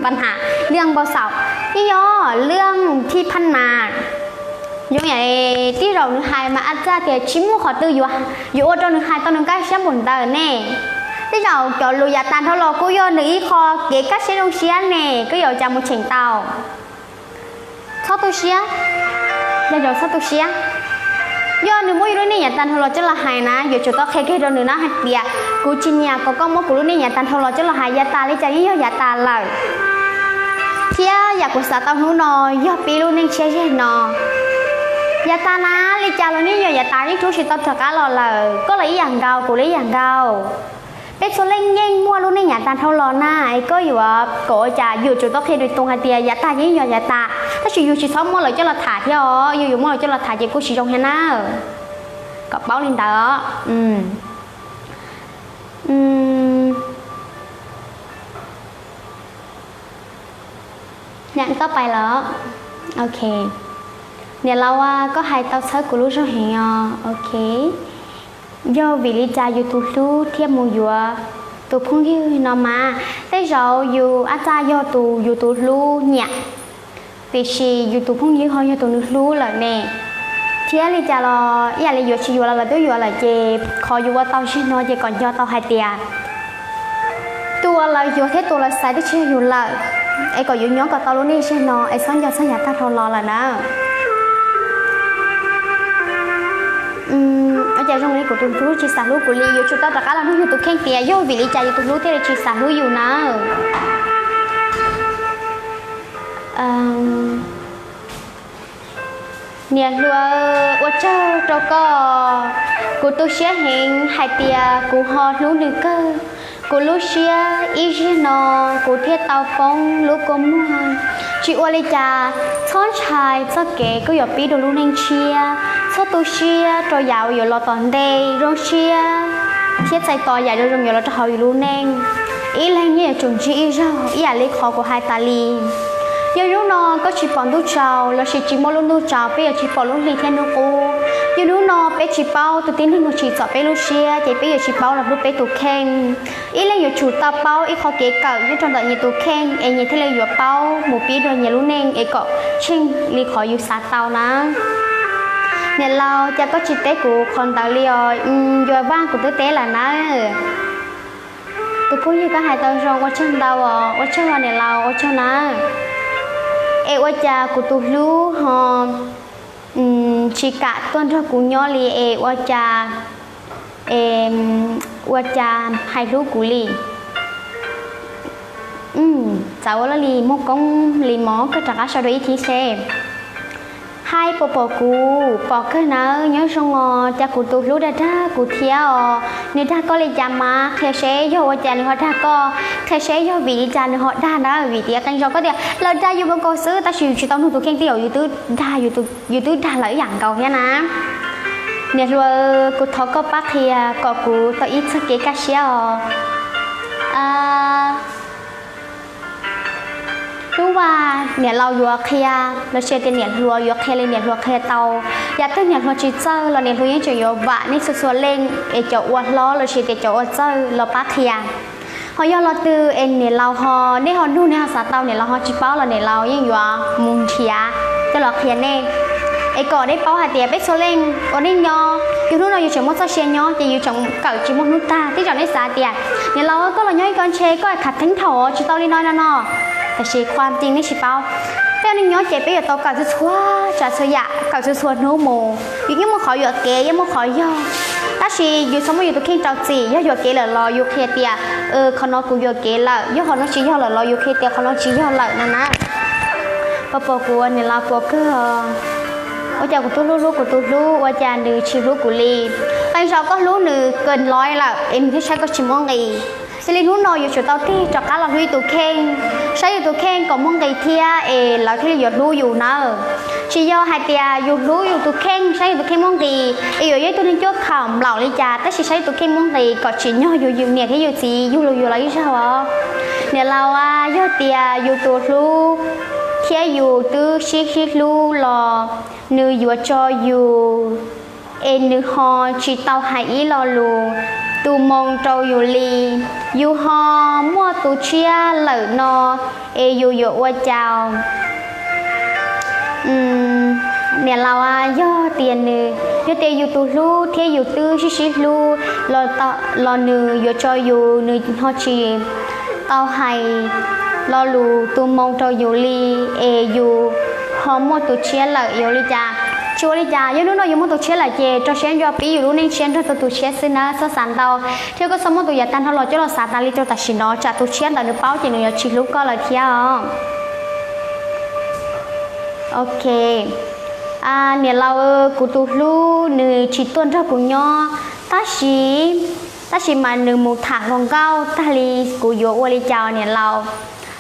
pab ham lwaj npau xaum, yeej yog lwaj thib phab nas. Zoo yam li tej zaum nws hais mas ab txaj tias tsis muaj qhov twg yuav ua rau nws hais tau nws kaj siab npaum ntawd ne. Tej zaum cov lus yav tas dhau los kuj yog nws ib qho kev kaj siab zoo siab ne, koj yuav cas mus cheem tau. Txhob tu siab, yog txhob tu siab. Yog nws muab yus lub neej yav tas dhau los coj los hais na, yuav tsum tau qhia kiag rau nws na hais tias kuv tsis nyiam kom koj muab kuv lub neej yav tas dhau los coj los hais, yav tas li cas yeej yog yav tas lawm. Thiab yam kuv xav tau hnub no yog pib lub neej tshiab zeg no. Yav tas na, li cas los yeej yog yav tas, yeej rub tsis tau rov qab los lawm, koj los ib yam nkaus, kuv los ib yam nkaus. Peb txhua leej yeej muaj lub neej yav tas dhau los na, es koj yuav kom ua cas? Yuav tsum tau qhia rau tus hais tias yav tas yeej yog yav tas, tab sis yus tsis txhob muab lawv coj los tham thiab os, yog yus muab lawv coj los tham ces kuj tsis zoo thiab na. Kom paub li ntawd. Nyam toj pais los. Ok. Niam laus, koj hais tau txhawb kuv lub zog heev os. Ok. Yog vim li cas yus tus hlub thiaj mus yuav tus phooj ywg no mas? Tej zaum yus ab txaj yog tus yus tus hlub nyiam, tiam sis yus tus phooj ywg ho yog tus nws hlub lawm ne. Thiab li cas los ib yam li yuav tsis yuav los lawv twb yuav lawm ces qhov yus ua tau zeg no ces kom nco tau hais tias tus uas lawv yuav thiab tus lawv xaiv twb tsis yog yus lawm, es kom yus nyob kom tau lub neej zeg no es txhob nco txog yav tag dhau los lawm na. Ua cas zoo li kuv tus hlub tsis xav hlub kuv li, yuav tsum tau rov qab los nug yus tus kheej tias yog vim li cas yus tus hlub thiaj li tsis xav hlub yus na. Niam hluas, ua tsaug rau koj. Kuv tu siab heev hais tias kuv ho hlub nws kawg. Kuv lub siab ib zaug no kuv thiaj tau poob lub kua muag. Tsis ua li cas, txhob ntshai txoj kev koj yuav pib dua lub neej tshiab. Txhob tu siab rau yam uas yuav los tom ntej, zoo siab thiab txais tos yam zoo zoo yuav los rau hauv yus lub neej. Ib leeg yeej yuav tsum ntsib ib zaug ib yam li qhov kuv hais tas li. Yog hnub no koj tsis pom ntuj tsaus lossis tsis muaj lub ntuj tsaus, peb yuav tsis pom lub hli thiab hnub qub. Yog hnub no peb tsis paub tus tib neeg uas tsim txom peb lub siab ces peb yuav tsis paub los hlub peb tus kheej. Ib leeg yuav tsum tau paub ib qho kev kawm nyob rau ntawm nyias tus kheej es nyias thiaj li yuav paub mus pib dua nyias lub neej es kom tsheej li qhov yus xav tau na. Niam laus, cas koj tsis teb kuv qhov ntawd li os? Yuav vaj kuv twb teb lawm nawb. Tus phooj ywg, koj hais tau zoo, ua tsaug ntau os, ua tsaug os niam laus, ua tsaug nawb. Es ua cas kuv tus hlub ho tsis kam tuaj nrog kuv nyob li es ua cas, ua cas hais hlub kuv li? Txawm ua luaj li muaj koob li mov, koj rov qab sau dua ib thib seb. Hais puas pom kuv? Pom kawg nawb, nyob zoo os. Cas kuv tus hlub dag dag kuv thiab os, nws dag koj li cas mas qhia seb yog ua cas nws ho dag koj, qhia seb yog vim li cas nws ho dag nawb. Vim tias qee zaus koj tias lawv dag yus nkaus nkaus xwb, tab sis yus tsis tau nug tus kheej, tej zaum yus twb dag, yus twb dag lawv ib yam nkaus thiab na. Niam hluas, kuv thov koj pab qhia kom kuv tau ib txoj kev kaj siab os. Hnub vaj niam laus yuav qhia, los sis tias niam hluas yuav qhia li niam hluas qhia tau. Yam twg niam hluas tsis txawj los niam hluas yeej tseem yuav vam nej txhua txhua leej es cov ua hlob los sis tias cov ua txawj los pab qhia. Ho yog lo twg es niam laus ho, nej ho nug nej ho xav tau, niam laus ho tsis paub los niam laus yeej yuav mus nrhiav coj los qhia nej. Es kom nej paub hais tias peb txhua leej uas nej nyob, yus hnub no yus tseem muaj txoj sia nyob ces yus tseem kawm tsis muaj hnub tag. Tej zaum nej xav tias niam laus, koj los nyob ib ko ntshe koj khav theeb thaum tsis tau li no no no. Tab sis qhuas tis nej tsis paub, peb ua neej nyob ces peb yuav tau kawm txhua txhua tsav txhua yam, kawm txhua txhua hnub mus. Yus yeej muaj qhov yuam kev, yeej muaj qhov yog. Tab sis yus txhob muab yus tus kheej rau txim, yog yuam kev lawm los yus qhia tias qhov no kuv yuam kev lawm, yog qhov no tsis yog lawm los yus qhia tias qhov no tsis yog lawm no na. Pom pom kuv niam laus puas kawg? Ua cas kuv twb hlub hlub kuv tus hlub ua cas nws tsis hlub kuv li? Qee zaus koj hlub nws kawg lawm es nws thiaj saib koj tsis muaj nqis. Yog li hnub no yuav tsum tau tig rov qab los hlub yus tus kheej, saib yus tus kheej kom muaj nqis thiab es lawv thiaj li yuav hlub yus nawb. Tsis yog hais tias yus hlub yus tus kheej, saib yus tus kheej muaj nqis es yuav yog ib tug neeg cuaj khaum nplaum li cas, tab sis saib yus tus kheej muaj nqis kom tsim nyog yus, yus niam thiab yus txiv yug lus yus los ib zaug os. Niam laus, yog tias yus tus hlub thiab yus twb sib sib hlub los nws yuav tso yus es nws ho tsis tau hais ib lo lus tu moo rau yus li, yus ho muaj tus tshiab lawm no es yus yuav ua cas? Niam laus, yog tias nws, yog tias yus tus hlub thiab yus twb sib sib hlub los nws yuav tso yus, nws ho tsis tau hais lo lus tu moo rau yus li es yus ho muaj tus tshiab lawm yuav li cas? Tsis ua li cas, yog hnub no yus muaj tus tshiab lawm ces rau siab ntso pib yus lub neej tshiab nrog tus tus tshiab xwb nawb, txhob xav ntau. Thiab koj txhob muab tus yav tag nrho los coj los xav tas li rau tam sim no, tsam tus tshiab ntawd nws paub ces nws yuav tsis hlub koj lawm thiab os. Ok, niam laus, kuv tus hlub nws tsis tuaj nrog kuv nyob, tab sis, tab sis mas nws mus tham hluas nkauj tag li, kuv yuav ua li cas niam laus?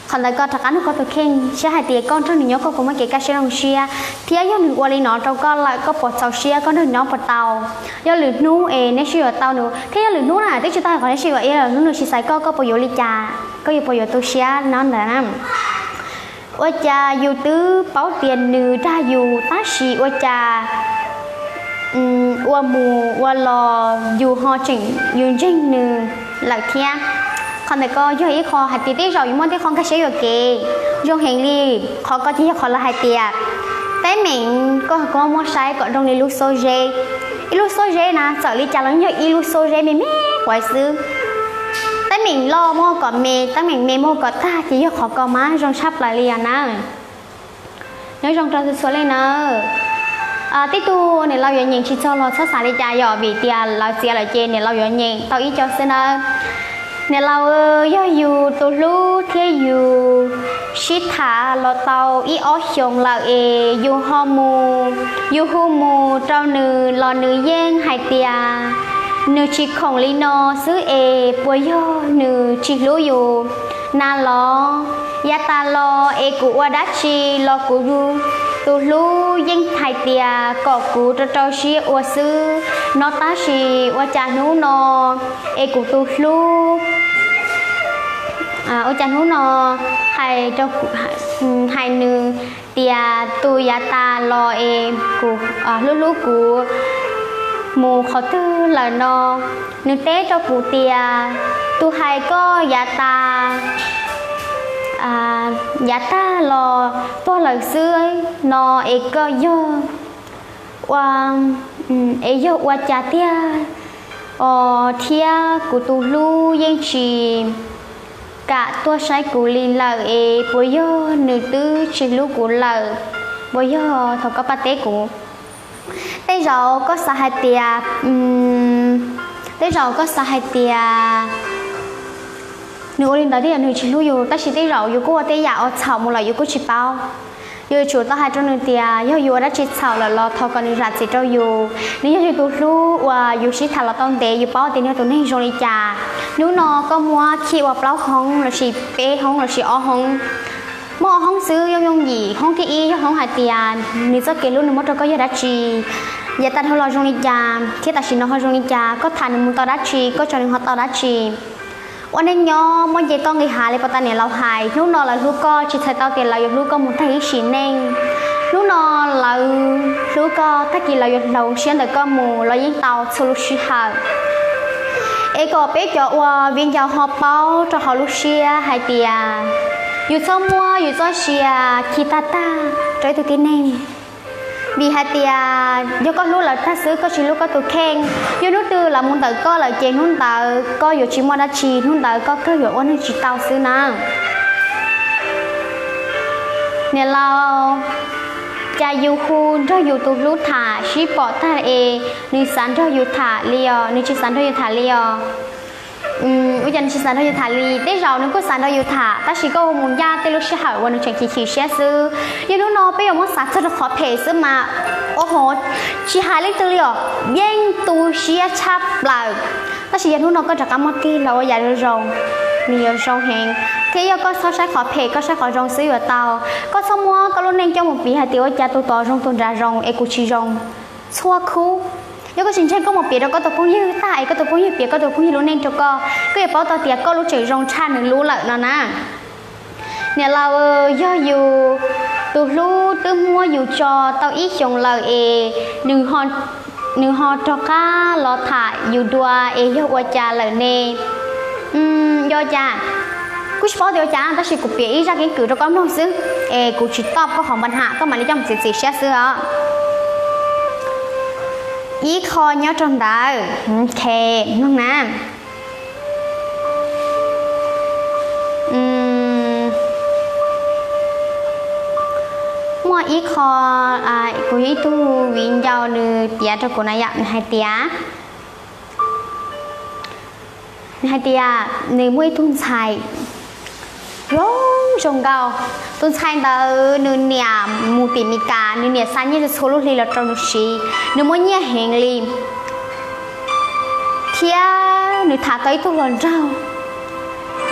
Qhov ntawd koj rov qab nug koj tus kheej saib hais tias koj nrog nws nyob koj puas muaj kev kaj siab zoo siab, thiab yog nws ua li no rau koj lawm koj puas txaus siab koj nrog nws nyob puas tau? Yog lwm hnub es neb sib yuav tau nws, thiab yog lwm hnub na twb tsis tau hais qhov neb sib yuav, yog lwm hnub nws tsis xaiv koj, koj puas yuav li cas? Koj yuav puas yuav tu siab no ntawd na? Ua cas yus twb paub tias nws dag yus tab sis ua cas ua mus ua los yus ho tseem yus ntseeg nws lawm thiab. Qhov ntawd koj yog ib qho hais tias tej zaum yus muaj tej qho nkag siab yuam kev zoo heev li. Qhov ko ces yog qhov lawv hais tias teeb meem koj koj muab saib kom zoo li lub xuab zeb. Ib lub xuab zeb na txawm li cas los yog ib lub xuab zeb me me quav xwb. Teeb meem loj muab kom me, teeb meem me muab kom tag ces yog qhov ko mas zoo tshaj plaws li os na. Nyob zoo rau txhua txhua leej nawb. Tib tug niam laus yuav nyeem tsis txog los txhob xav li cas yom, vim tias lawv txiav lawm ces niam laus yuav nyeem tau ib co xwb nawb. Niam laus, yog yus tus hlub thiab yus sib tham los tau ib ob xyoos lawm es yus ho mus, yus hu mus rau nws los nws yeej hais tias nws tsis khoom li no xwb es puas yog nws tsis hlub yus na los? Yav tas los es kuv ua dab tsi los kuv tus hlub yeej hais tias kom kuv rau rau siab ua xwb no, tab sis ua cas hnub no es kuv tus hlub, ua cas hnub no hais rau, hais nws tias tus yav tas los es kuv hlub hlub kuv mus qhov twg lawm no, nws teb rau kuv tias tus hais koj yav tas, yav tag los tuag lawm xwb no es koj yog Ua, es yog ua cas tiag os, thiab kuv tus hlub yeej tsis kam tuaj saib kuv li lawm es puas yog nws twb tsis hlub kuv lawm? Puas yog thaum koj pab teb kuv, tej zaum koj xav hais tias, tej zaum koj xav hais tias nws ua li ntawd thiab yog nws tsis hlub yus, tab sis tej zaum yus kuj ua tej yam uas txhaum mus lawm yus kuj tsis paub. Yus yuav tsum tau hais rau nws tias yog yus ua dab tsi txhaum lawm los thov kom nws zam txim rau yus. Nws yog yus tus hlub uas yus sib tham los tau ntev, yus paub tias nws yog tus neeg zoo li cas. Hnub no koj muab khij ua plaub hoob lossis peb hoob lossis ob hoob, muab ob hoob xwb yooj yooj yim. Hoob thib ib yog hoob hais tias nws txoj kev hlub nws muab rau koj yog dab tsi, yav tag dhau los zoo li cas, thiab tam sim no ho zoo li cas, koj tham nws mus tau dab tsi, koj tso nws ho tau dab tsi. Ua neej nyob muaj nce toj nqis hav li puag ta niam laus hais, hnub no lawv hlub koj tsis txhais tau tias lawv yuav hlub koj mus tag ib sim neej. Hnub no lawv hlub koj, tag kis lawv yuav hloov siab ntawm koj mus los yeej tau txhua lub sij hawm. Es kom peb cov ua viv ncaus ho paub rau hauv lub siab hais tias yus txhob muab yus txoj sia khi tag tag rau ib tug tib neeg. Vim hais tias yog koj hlub lawv tag xwb koj tsis hlub koj tus kheej, yog hnub twg lawv mus ntawm koj lawm ces hnub ntawd koj yuav tsis muaj dab tsi, hnub ntawd koj kawg yuav ua neeg tsis tau xwb na. Niam laus, cas yus hu nrog yus tus hlub tham sib pom tag es nws xav nrog yus tham li os, nws tsis xav nrog yus tham li os? Ua cas nws tsis xav nrog yus tham li? Tej zaum nws kuj xav nrog yus tham, tab sis koj ua mus ncaj tej lub sij hawm uas nws tseem chim chim siab xwb. Yog hnub no peb yuav muab xav txog rau qhov phem xwb mas, ua ho tsis hais leej twg li os, yeej tu siab tshaj plaws. Tab sis yog hnub no koj rov qab muab tig los ua yam zoo zoo, nws yuav zoo heev. Thiab yog koj txhob saib qhov phem, koj saib qhov zoo xwb yuav tau. Koj txhob muab koj lub neej coj mus piv hais tias ua cas tus tod zoo tus nrad zoo es kuv tsis zoo. Txhua khub, yog koj tsis ntseeg koj mus piav rau koj tus phooj ywg tag es koj tus phooj ywg piav koj tus phooj ywg lub neej rau koj, koj yuav paub tau tias koj lub tseem zoo tshaj nws lub lawm no na. Niam laus, yog yus tus hlub twb muab yus tso tau ib xyoos lawm es nws ho rov qab los tham yus dua es yog ua cas lawm ne? Yog cas? Kuj tsis paub tias ua cas tab sis kuv piav ib zaj keeb kwm rau koj mloog xwb, es kuv tsis toj koj qhov npa ham, koj mam li coj mus txiav txim siab xwb os. Ib qho nyob rau ntawd, mloog na. Muaj ib qho, kuv ib tug viv ncaus nws piav rau kuv na yom, nws hais tias, nws hais tias nws muaj ib tug ntxhais zoo zoo nkauj. Tus ntxhais ntawd nws niam mus tim Meskas, nws niam xa nyiaj txhua lub hli los rau nws siv, nws muaj nyiaj heev li. Thiab nws tham tau ib tug hluas nraug,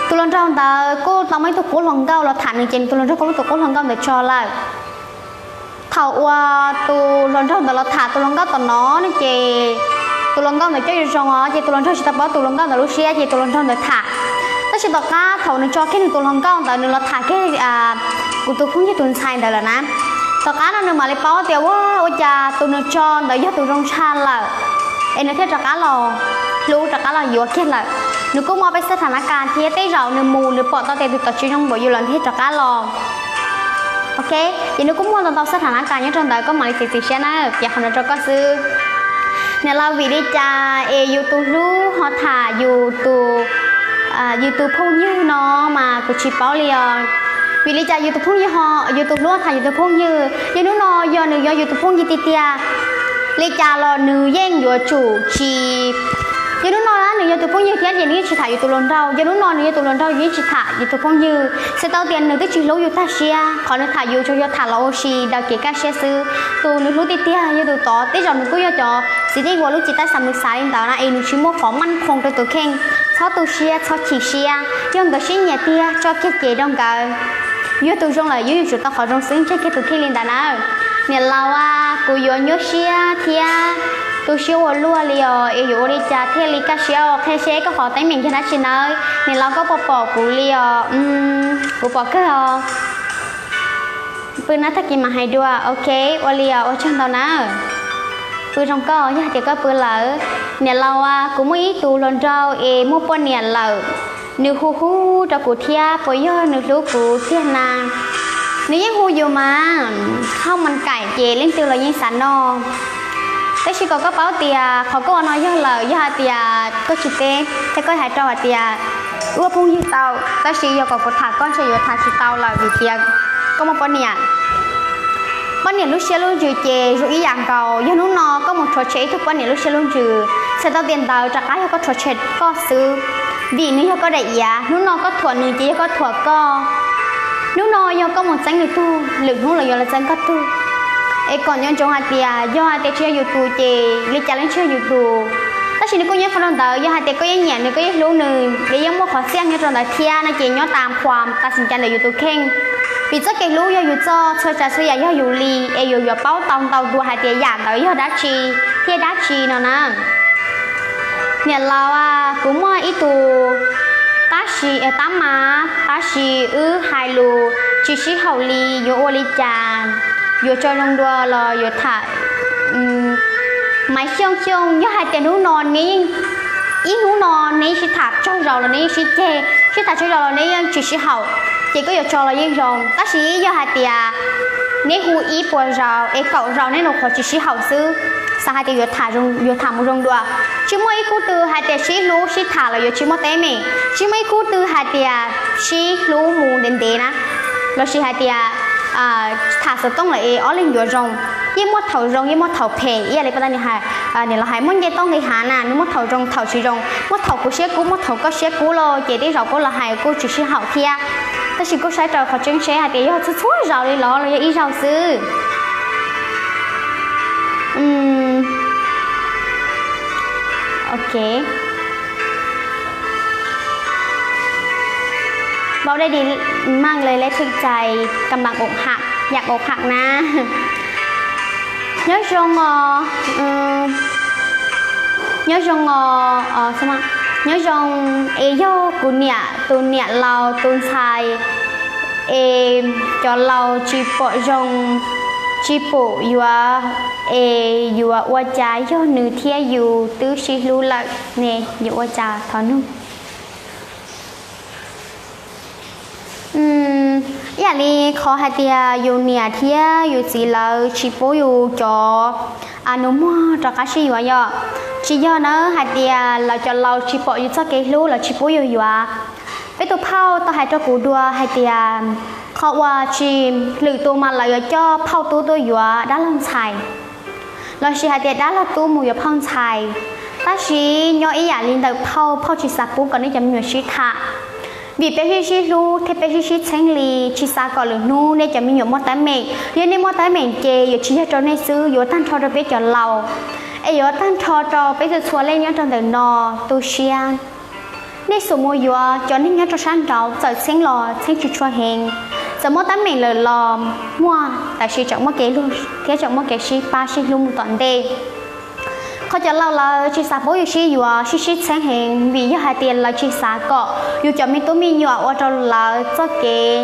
tus hluas nraug ntawd kuj tau muaj ib tug qub hluas nkauj los tham nws ces tus hluas nraug kuj muab tus qub hluas nkauj ntawd tso lawm. Thaum uas tus hluas nraug ntawd los tham tus hluas nkauj tom no no ces tus hluas nkauj ntawd coj zoo zoo os, ces tus hluas nraug tsis tau paub tus hluas nkauj ntawd lub siab ces tus hluas nraug ntawd tham. Tab sis tom qab thaum nws tso kiag nws tus hluas nkauj ntawd nws los tham kiag kuv tus phooj ywg tus ntxhais ntawd lawm na, tom qab no nws mam li paub tias ua, ua cas tus nws tso ntawd yog tus zoo tshaj lawm, es nws thiaj rov qab los hlub rov qab los yuav kiag lawm. Nws kuj muaj peb xab tham na kas thiab, tej zaum nws mus nws pom tau tias tus tom tsis zoo npaum yus lawm thiaj rov qab los. Ok, ces nws kuj muaj ntau ntau xab tham na kas nyob rau ntawd, koj mam li txiav txim siab na, piav qhov no rau koj xwb. Niam laus, vim li cas es yus tus hlub ho tham yus tus, yus tus phooj ywg no mas kuv tsis paub li os. Vim li cas yus tus phooj ywg ho, yus tus hlub tham yus tus phooj ywg? Yog hnub no yog nws yog yus tus phooj ywg tiag tiag li cas los nws yeej yuav tsum tsis, yog hnub no nws yog tus phooj ywg thiab ces nws yeej tsis tham yus tus hluas nraug. Yog hnub no nws yog tus hluas nraug, yus yeej tsis tham yus tus phooj ywg, txhais tau tias nws twb tsis hlub yus tag siab. Qhov nws tham yus tsuas yog tham los ua si daws kev kaj siab xwb. Tus nws hlub tiag tiag yog tus tod, tej zaum nws kuj yog cov txiv neej uas lub cev taij xav nws xav li ntawd na, es nws tsis muaj qhov maj khoom rau tus kheej. Txhob tu siab, txhob chim siab, yog nkawd sib nyiam tiag tso kiag ces rau nkawd. Yog tus zoo lawm yuav tsum tau qhov zoo xwb, ntseeg kiag tus kheej li ntawd na. Niam laus a, kuv yuav nyuaj siab thiab tu siab ua luaj li os, es yuav ua li cas thiaj li kaj siab os? Qhia seb koj qhov teeb meem yog dab tsi nawb. Niam laus, koj puas pom kuv li os? Kuv pom kawg os. Pw na, tag kis mam hais dua. Ok, ua li os, ua tsaug ntau na. Pw zoo koj, yog hais tias koj pw lawm. Niam laus a, kuv muaj ib tug hluas nraug es muaj poj niam lawm. Nws hu hu rau kuv thiab, puas yog nws hlub kuv tiag na? Nws yeej hu yus mas, hauj mas kaim ces leej twg los yeej xav noj. Tab sis kom koj paub tias qhov koj ua no yog lawm, yog hais tias koj tsis teb thiab koj hais rau hais tias wb ua phooj ywg tau, tab sis yog kom kuv tham koj ntshe yuav tham tsis tau lawm vim tias koj muaj poj niam. Poj niam lub siab lub ntsws ces zoo ib yam nkaus, yog hnub no koj mus rhuav tshem ib tug poj niam lub siab lub ntsws, txhais tau tias ntawd rov qab yog koj rhuav tshem koj xwb, vim nws yog koj daim iav. Hnub no koj thuam nws ces yog koj thuam koj. Hnub no yog koj mus txeeb nws tug, lwm hnub los yuav los txeeb koj tug. Es kom nco ntsoov hais tias yog hais tias tsis yog yus tus ces li cas los tsis yog yus tus. Tab sis nws kuj nyob qhov rau ntawd, yog hais tias koj yeej nyiam nws, koj yeej hlub nws, es yeej muaj qhov txiaj nyob rau ntawd thiab no ces nyob tas qhuas tas sim ntxa ntawm yus tus kheej. Vim txoj kev hlub yog yus txoj, txhua tsav txhua yam yog yus li, es yus yuav paub tau ntau dua hais tias yam ntawd yog dab tsi thiab dab tsi no na. Niam laus, kuv muaj ib tus tab sis, tab mas tab sis wb hais lus tsis sib haum li, yuav ua li cas? Yuav tso zoo dua los yuav tham? Maiv Xyooj Xyooj, yog hais tias hnub no neb, ib hnub no neb sib tham tsaug zog los neb yeej sib ceg, sib tham tsaug zog los neb yeej tsis sib haum, ces koj yuav tso los yeej zoo. Tab sis yog hais tias neb hu ib puas zaus es kaum zaus neb nyuam qhuav tsis sib haum xwb, xav hais tias yuav tham, yuav tham mus zoo dua. Tsis muaj ib khub twg hais tias sib hlub sib tham los yuav tsis muaj teeb meem, tsis muaj ib khub twg hais tias sib hlub mus ntev ntev na, los sis hais tias tham xov tooj lawm es ob leeg yuav zoo. Yeej muaj thaum zoo yeej muaj thaum phem, ib yam li pab tab niam hais, niam laus hais muaj nce toj nqis hav na, nws muaj thaum zoo thaum tsis zoo, muaj thaum kuv siab kub muaj thaum koj siab kub lauj, ces tej zaum kuj los hais kuj tsis sib haum thiab. Tab sis kuj saib raws qhov tseeb seb hais tias yog txhua txhua zaus li los los yog ib zaug xwb. Ok. เราได้ดีมากเลย และถูกใจ กำลังอกหัก อยากอกหักนะ Nyob zoo os, nyob zoo os, nyob zoo es yog kuv niam tus niam laus tus ntxhais es cov laus tsis pom zoo, tsis pum yuav, es yuav ua cas yog nws thiab yus twb sib hlub lawm ne, yuav ua cas thov nug. Ib yam li qhov hais tias yus niam thiab yus txiv lawv tsis pub yus cov nus muag rov qab sib yuav yom. Tsis yog na hais tias lawv cov laus tsis pom yus txoj kev hlub los tsis pub yus yuav. Peb tus phauj tau hais rau kuv dua hais tias qhov uas tsis lwm tus mas lawv yuav coj phauj tub tuaj yuav dab laug ntxhais, los sis hais tias dab laug tub mus yuav phauj ntxhais. Tab sis nyob ib yam li ntawm phauj, phauj tsis xav pub kom nej cov me nyuam sib tham, vim peb sib sib hlub thiab peb sib sib txheeb li, tsis xav kom lwm hnub nej cov me nyuam muaj teeb meem. Yog nej muaj teeb meem ces yuav tsis yog rau nej xwb, yuav tag nrho rau peb cov laus, es yuav tag nrho rau peb txhua txhua leej nyob rau ntawm no. Tu siab, nej xub mus yuav cov neeg nyob rau sab nraud, txawm txheeb los txheeb tsis tshua heev, txawm muaj teeb meem lawm los muaj, tab sis tseem muaj kev luag thiab tseem muaj kev sib pab sib hlub mus tom ntej. Qhov cov laus lawv tsis xav pub yus sib yuav sib sib txheeb heev vim yog hais tias lawv tsis xav kom yus cov me tub me nyuam ua rau lawv txoj kev,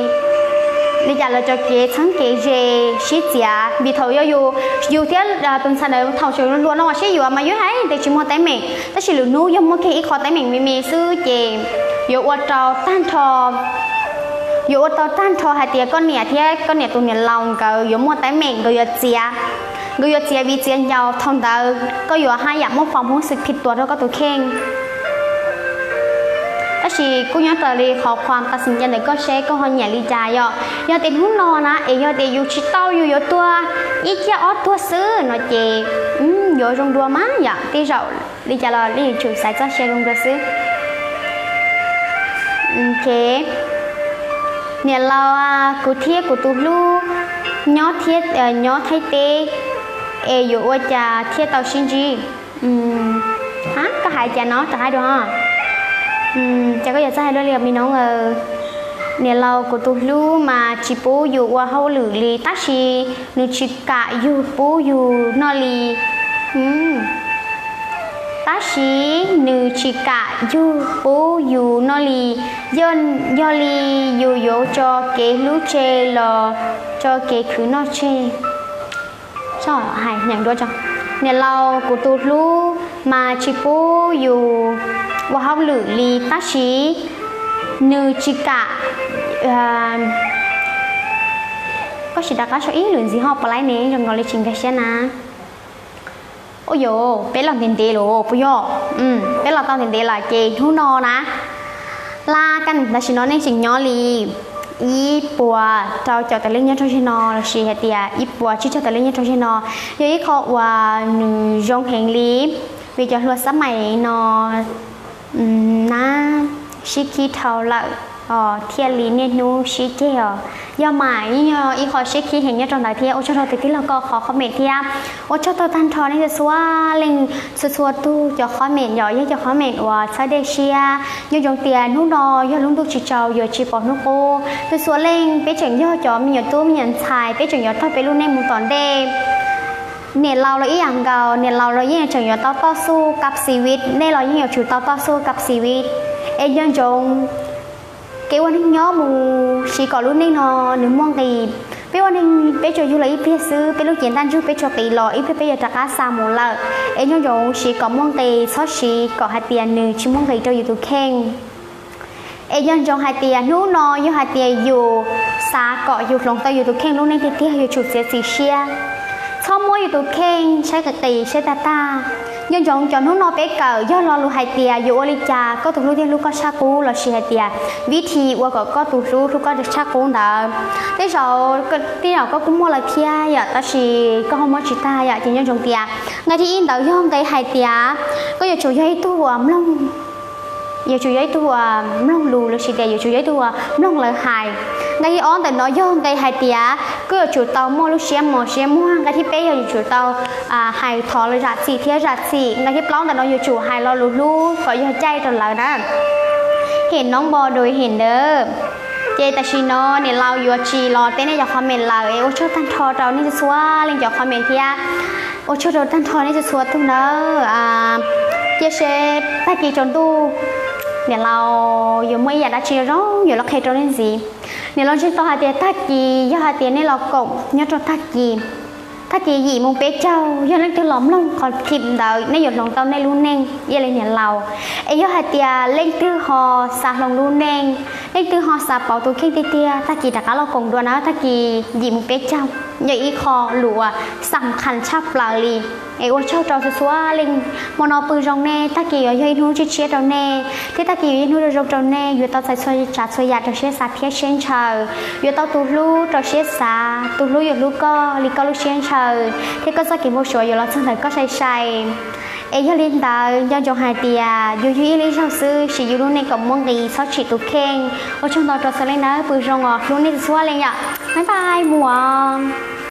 li cas lawv cov kev txheeb kev ze sib txiav. Vim thaum yog yus, yus thiab tus ntxhais ntawd thaum tseem hluas no mas sib yuav mas yus hais tias tsis muaj teeb meem, tab sis lwm hnub yog muaj kiag ib qho teeb meem me me xwb ces yuav ua rau tag nrho, yuav ua rau tag nrho hais tias koj niam thiab koj niam tus niam laus nkawd yuav muaj teeb meem, nkawd yuav txiav, nkawd yuav txiav viv txiav ncaus. Thaum ntawd koj yuav haj yam muaj fam hub xwm phim tuas rau koj tus kheej. Tab sis kuj nyob raws li qhov khuam tas xim cia ntawm koj seb koj ho nyiam li cas yom. Yog tias hnub no na es yog tias yus tsis tau, yus yuav tuag ib ciaj ob tuag xwb no ces yuav zoo dua mas yom, tej zaum li cas los nej yuav tsum xaiv txoj sia zoo dua xwb. Niam laus, kuv thiab kuv tus hlub nyob, nyob Thaib teb es yuav ua cas thiaj tau sib ntsib? Koj hais cas no rov qab dua. Ces koj yuav txawj hais dua li me noob. Niam laus, kuv tus hlub mas tsis pub yus ua hauj lwm li tab sis nws tsis kam yus pub yus noj li. Tab sis nws tsis kam yus pub yus noj li. Yog, yog li yus yuav tso kev hlub tseg los tso kev khwv noj tseg? Niam laus, kuv tus hlub mas tsis pub yus ua hauj lwm li tab sis nws tsis kam, koj sim rov qab sau ib lwm ntxiv ho pom laib ne zoo nkaus li tsis nkag siab na. Ua yuav peb los ntev ntev lawm puas yog? Peb los tau ntev ntev lawm ces hnub no na, laj kab tam sim no nej tseem nyob li ib puas rau caum tawm leej nyob rau zeg no lossis hais tias ib puas tsib caug tawm leej nyob rau zeg no, yog ib qho uas nws zoo heev li, vim cov hluas xab mais no na sib khib dhau lawm os, thiaj li niaj hnub sib ceg os. Yog mas yeej yog ib qho sib khib heev nyob rau ntawd thiab. Ua tsaug rau tus tij laug koj qhov comment thiab ua tsaug tag nrho nej txhua leej txhua txhua tug cov comment yom, yog cov comment uas txhawb dej siab. Nco ntsoov tias hnub no yog lub ntuj tsis tsaus yuav tsis pom hnub qub. Txhua txhua leej peb tseem yog cov me nyuam tub me nyuam ntxhais, peb tseem yuav taug peb lub neej mus tom ntej. Niam laus los ib yam nkaus, niam laus los yeej tseem yuav tau toj xub kab xis vis, nej los yeej yuav tsum tau toj xub kab xis vis. Es nco ntsoov kev ua neeg nyob mus siv kom lub neej no nws muaj nqis. Peb ua neeg peb tsuas yug los ib pliag xwb, peb lub cev ntaj ntsug peb tsuas qiv los ib pliag peb yuav rov qab xa mus lawm. Es nco ntsoov siv kom muaj nqis, txhob siv kom hais tias nws tsis muaj nqis rau yus tus kheej. Es nco ntsoov hais tias hnub no yog hais tias yus xav kom yus hloov tau yus tus kheej lub neej tiag tiag yuav tsum txiav txim siab, txhob muab yus tus kheej saib qis qis saib tag tag. Nco ntsoov cov hnub no peb kawm yog lo lus hais tias yuav ua li cas koj tus hlub thiaj hlub koj tshaj qub lossis hais tias vib thi ua kom koj tus hlub hlub koj tshaj qub ntawd. Tej zaum tej zaum koj kuj muaj lawm thiab yom, tab sis koj ho muab tsis tag yom. Ces nco ntsoov tias nqe thib ib ntawd yog nqe hais tias koj yuav tsum yog ib tug uas mloog, yuav tsum yog ib tug uas mloog lus lossis tias yuav tsum yog ib tug uas mloog lawv hais. Nqe thib ob ntawm no yog nqe hais tias koj yuav tsum tau muaj lub siab mos siab muag. Nqe thib peb yog yuav tsum tau hais thov lawv zam txim thiab zam txim. Nqe thib plaub ntawm no yuav tsum hais lo lus hlub kom yog caij rau lawv na. Hem noob npo dua hem ntawd. Ces tam sim no niam laus yuav tsis los teb nej cov comment lawm es ua tsaug tag nrho rau nej txhua leej cov comment thiab ua tsaug rau tag nrho nej txhua txhua tug nawb. Cia seb tag kis tsaus ntuj niam laus yuav muaj ib yam dab tsi zoo yuav los qhia rau nej ntxiv. Niam laus ntseeg tau hais tias tag kis yog hais tias nej los koom nyob rau tag kis, tag kis yim mus peb caug yog leej twg los mloog qhov clip ntawd nej yuav hloov tau nej lub neej ib yam li niam laus. Es yog hais tias leej twg ho xav hloov lub neej, leej twg ho xav pauv tus kheej tiag tiag, tag kis rov qab los koom dua na, tag kis yim mus peb caug yog ib qho lus uas xam khas tshaj plaws li. Es ua tsaug rau txhua txhua leej, hmo no pw zoo nej, tag kis yuav yog ib hnub tshiab tshiab rau nej thiab tag kis yuav yog ib hnub zoo zoo rau nej, yuav tau txais txhua tsav txhua yam rau siab xav thiab siab ntshaw, yuav tau tus hlub rau siab xav, tus hlub yuav hlub koj li koj lub siab ntshaw, thiab koj txoj kev npau suav yuav los txog ntawm koj sai sai. Es yog li ntawd nco ntsoov hais tias yus yug ib lub zaug xwb, siv yus lub neej kom muaj nqis, txhob tsim tus kheej. Ua tsaug ntau rau txhua leej nawb, pw zoo os, hlub nej txhua leej yom. Bye bye, mus os.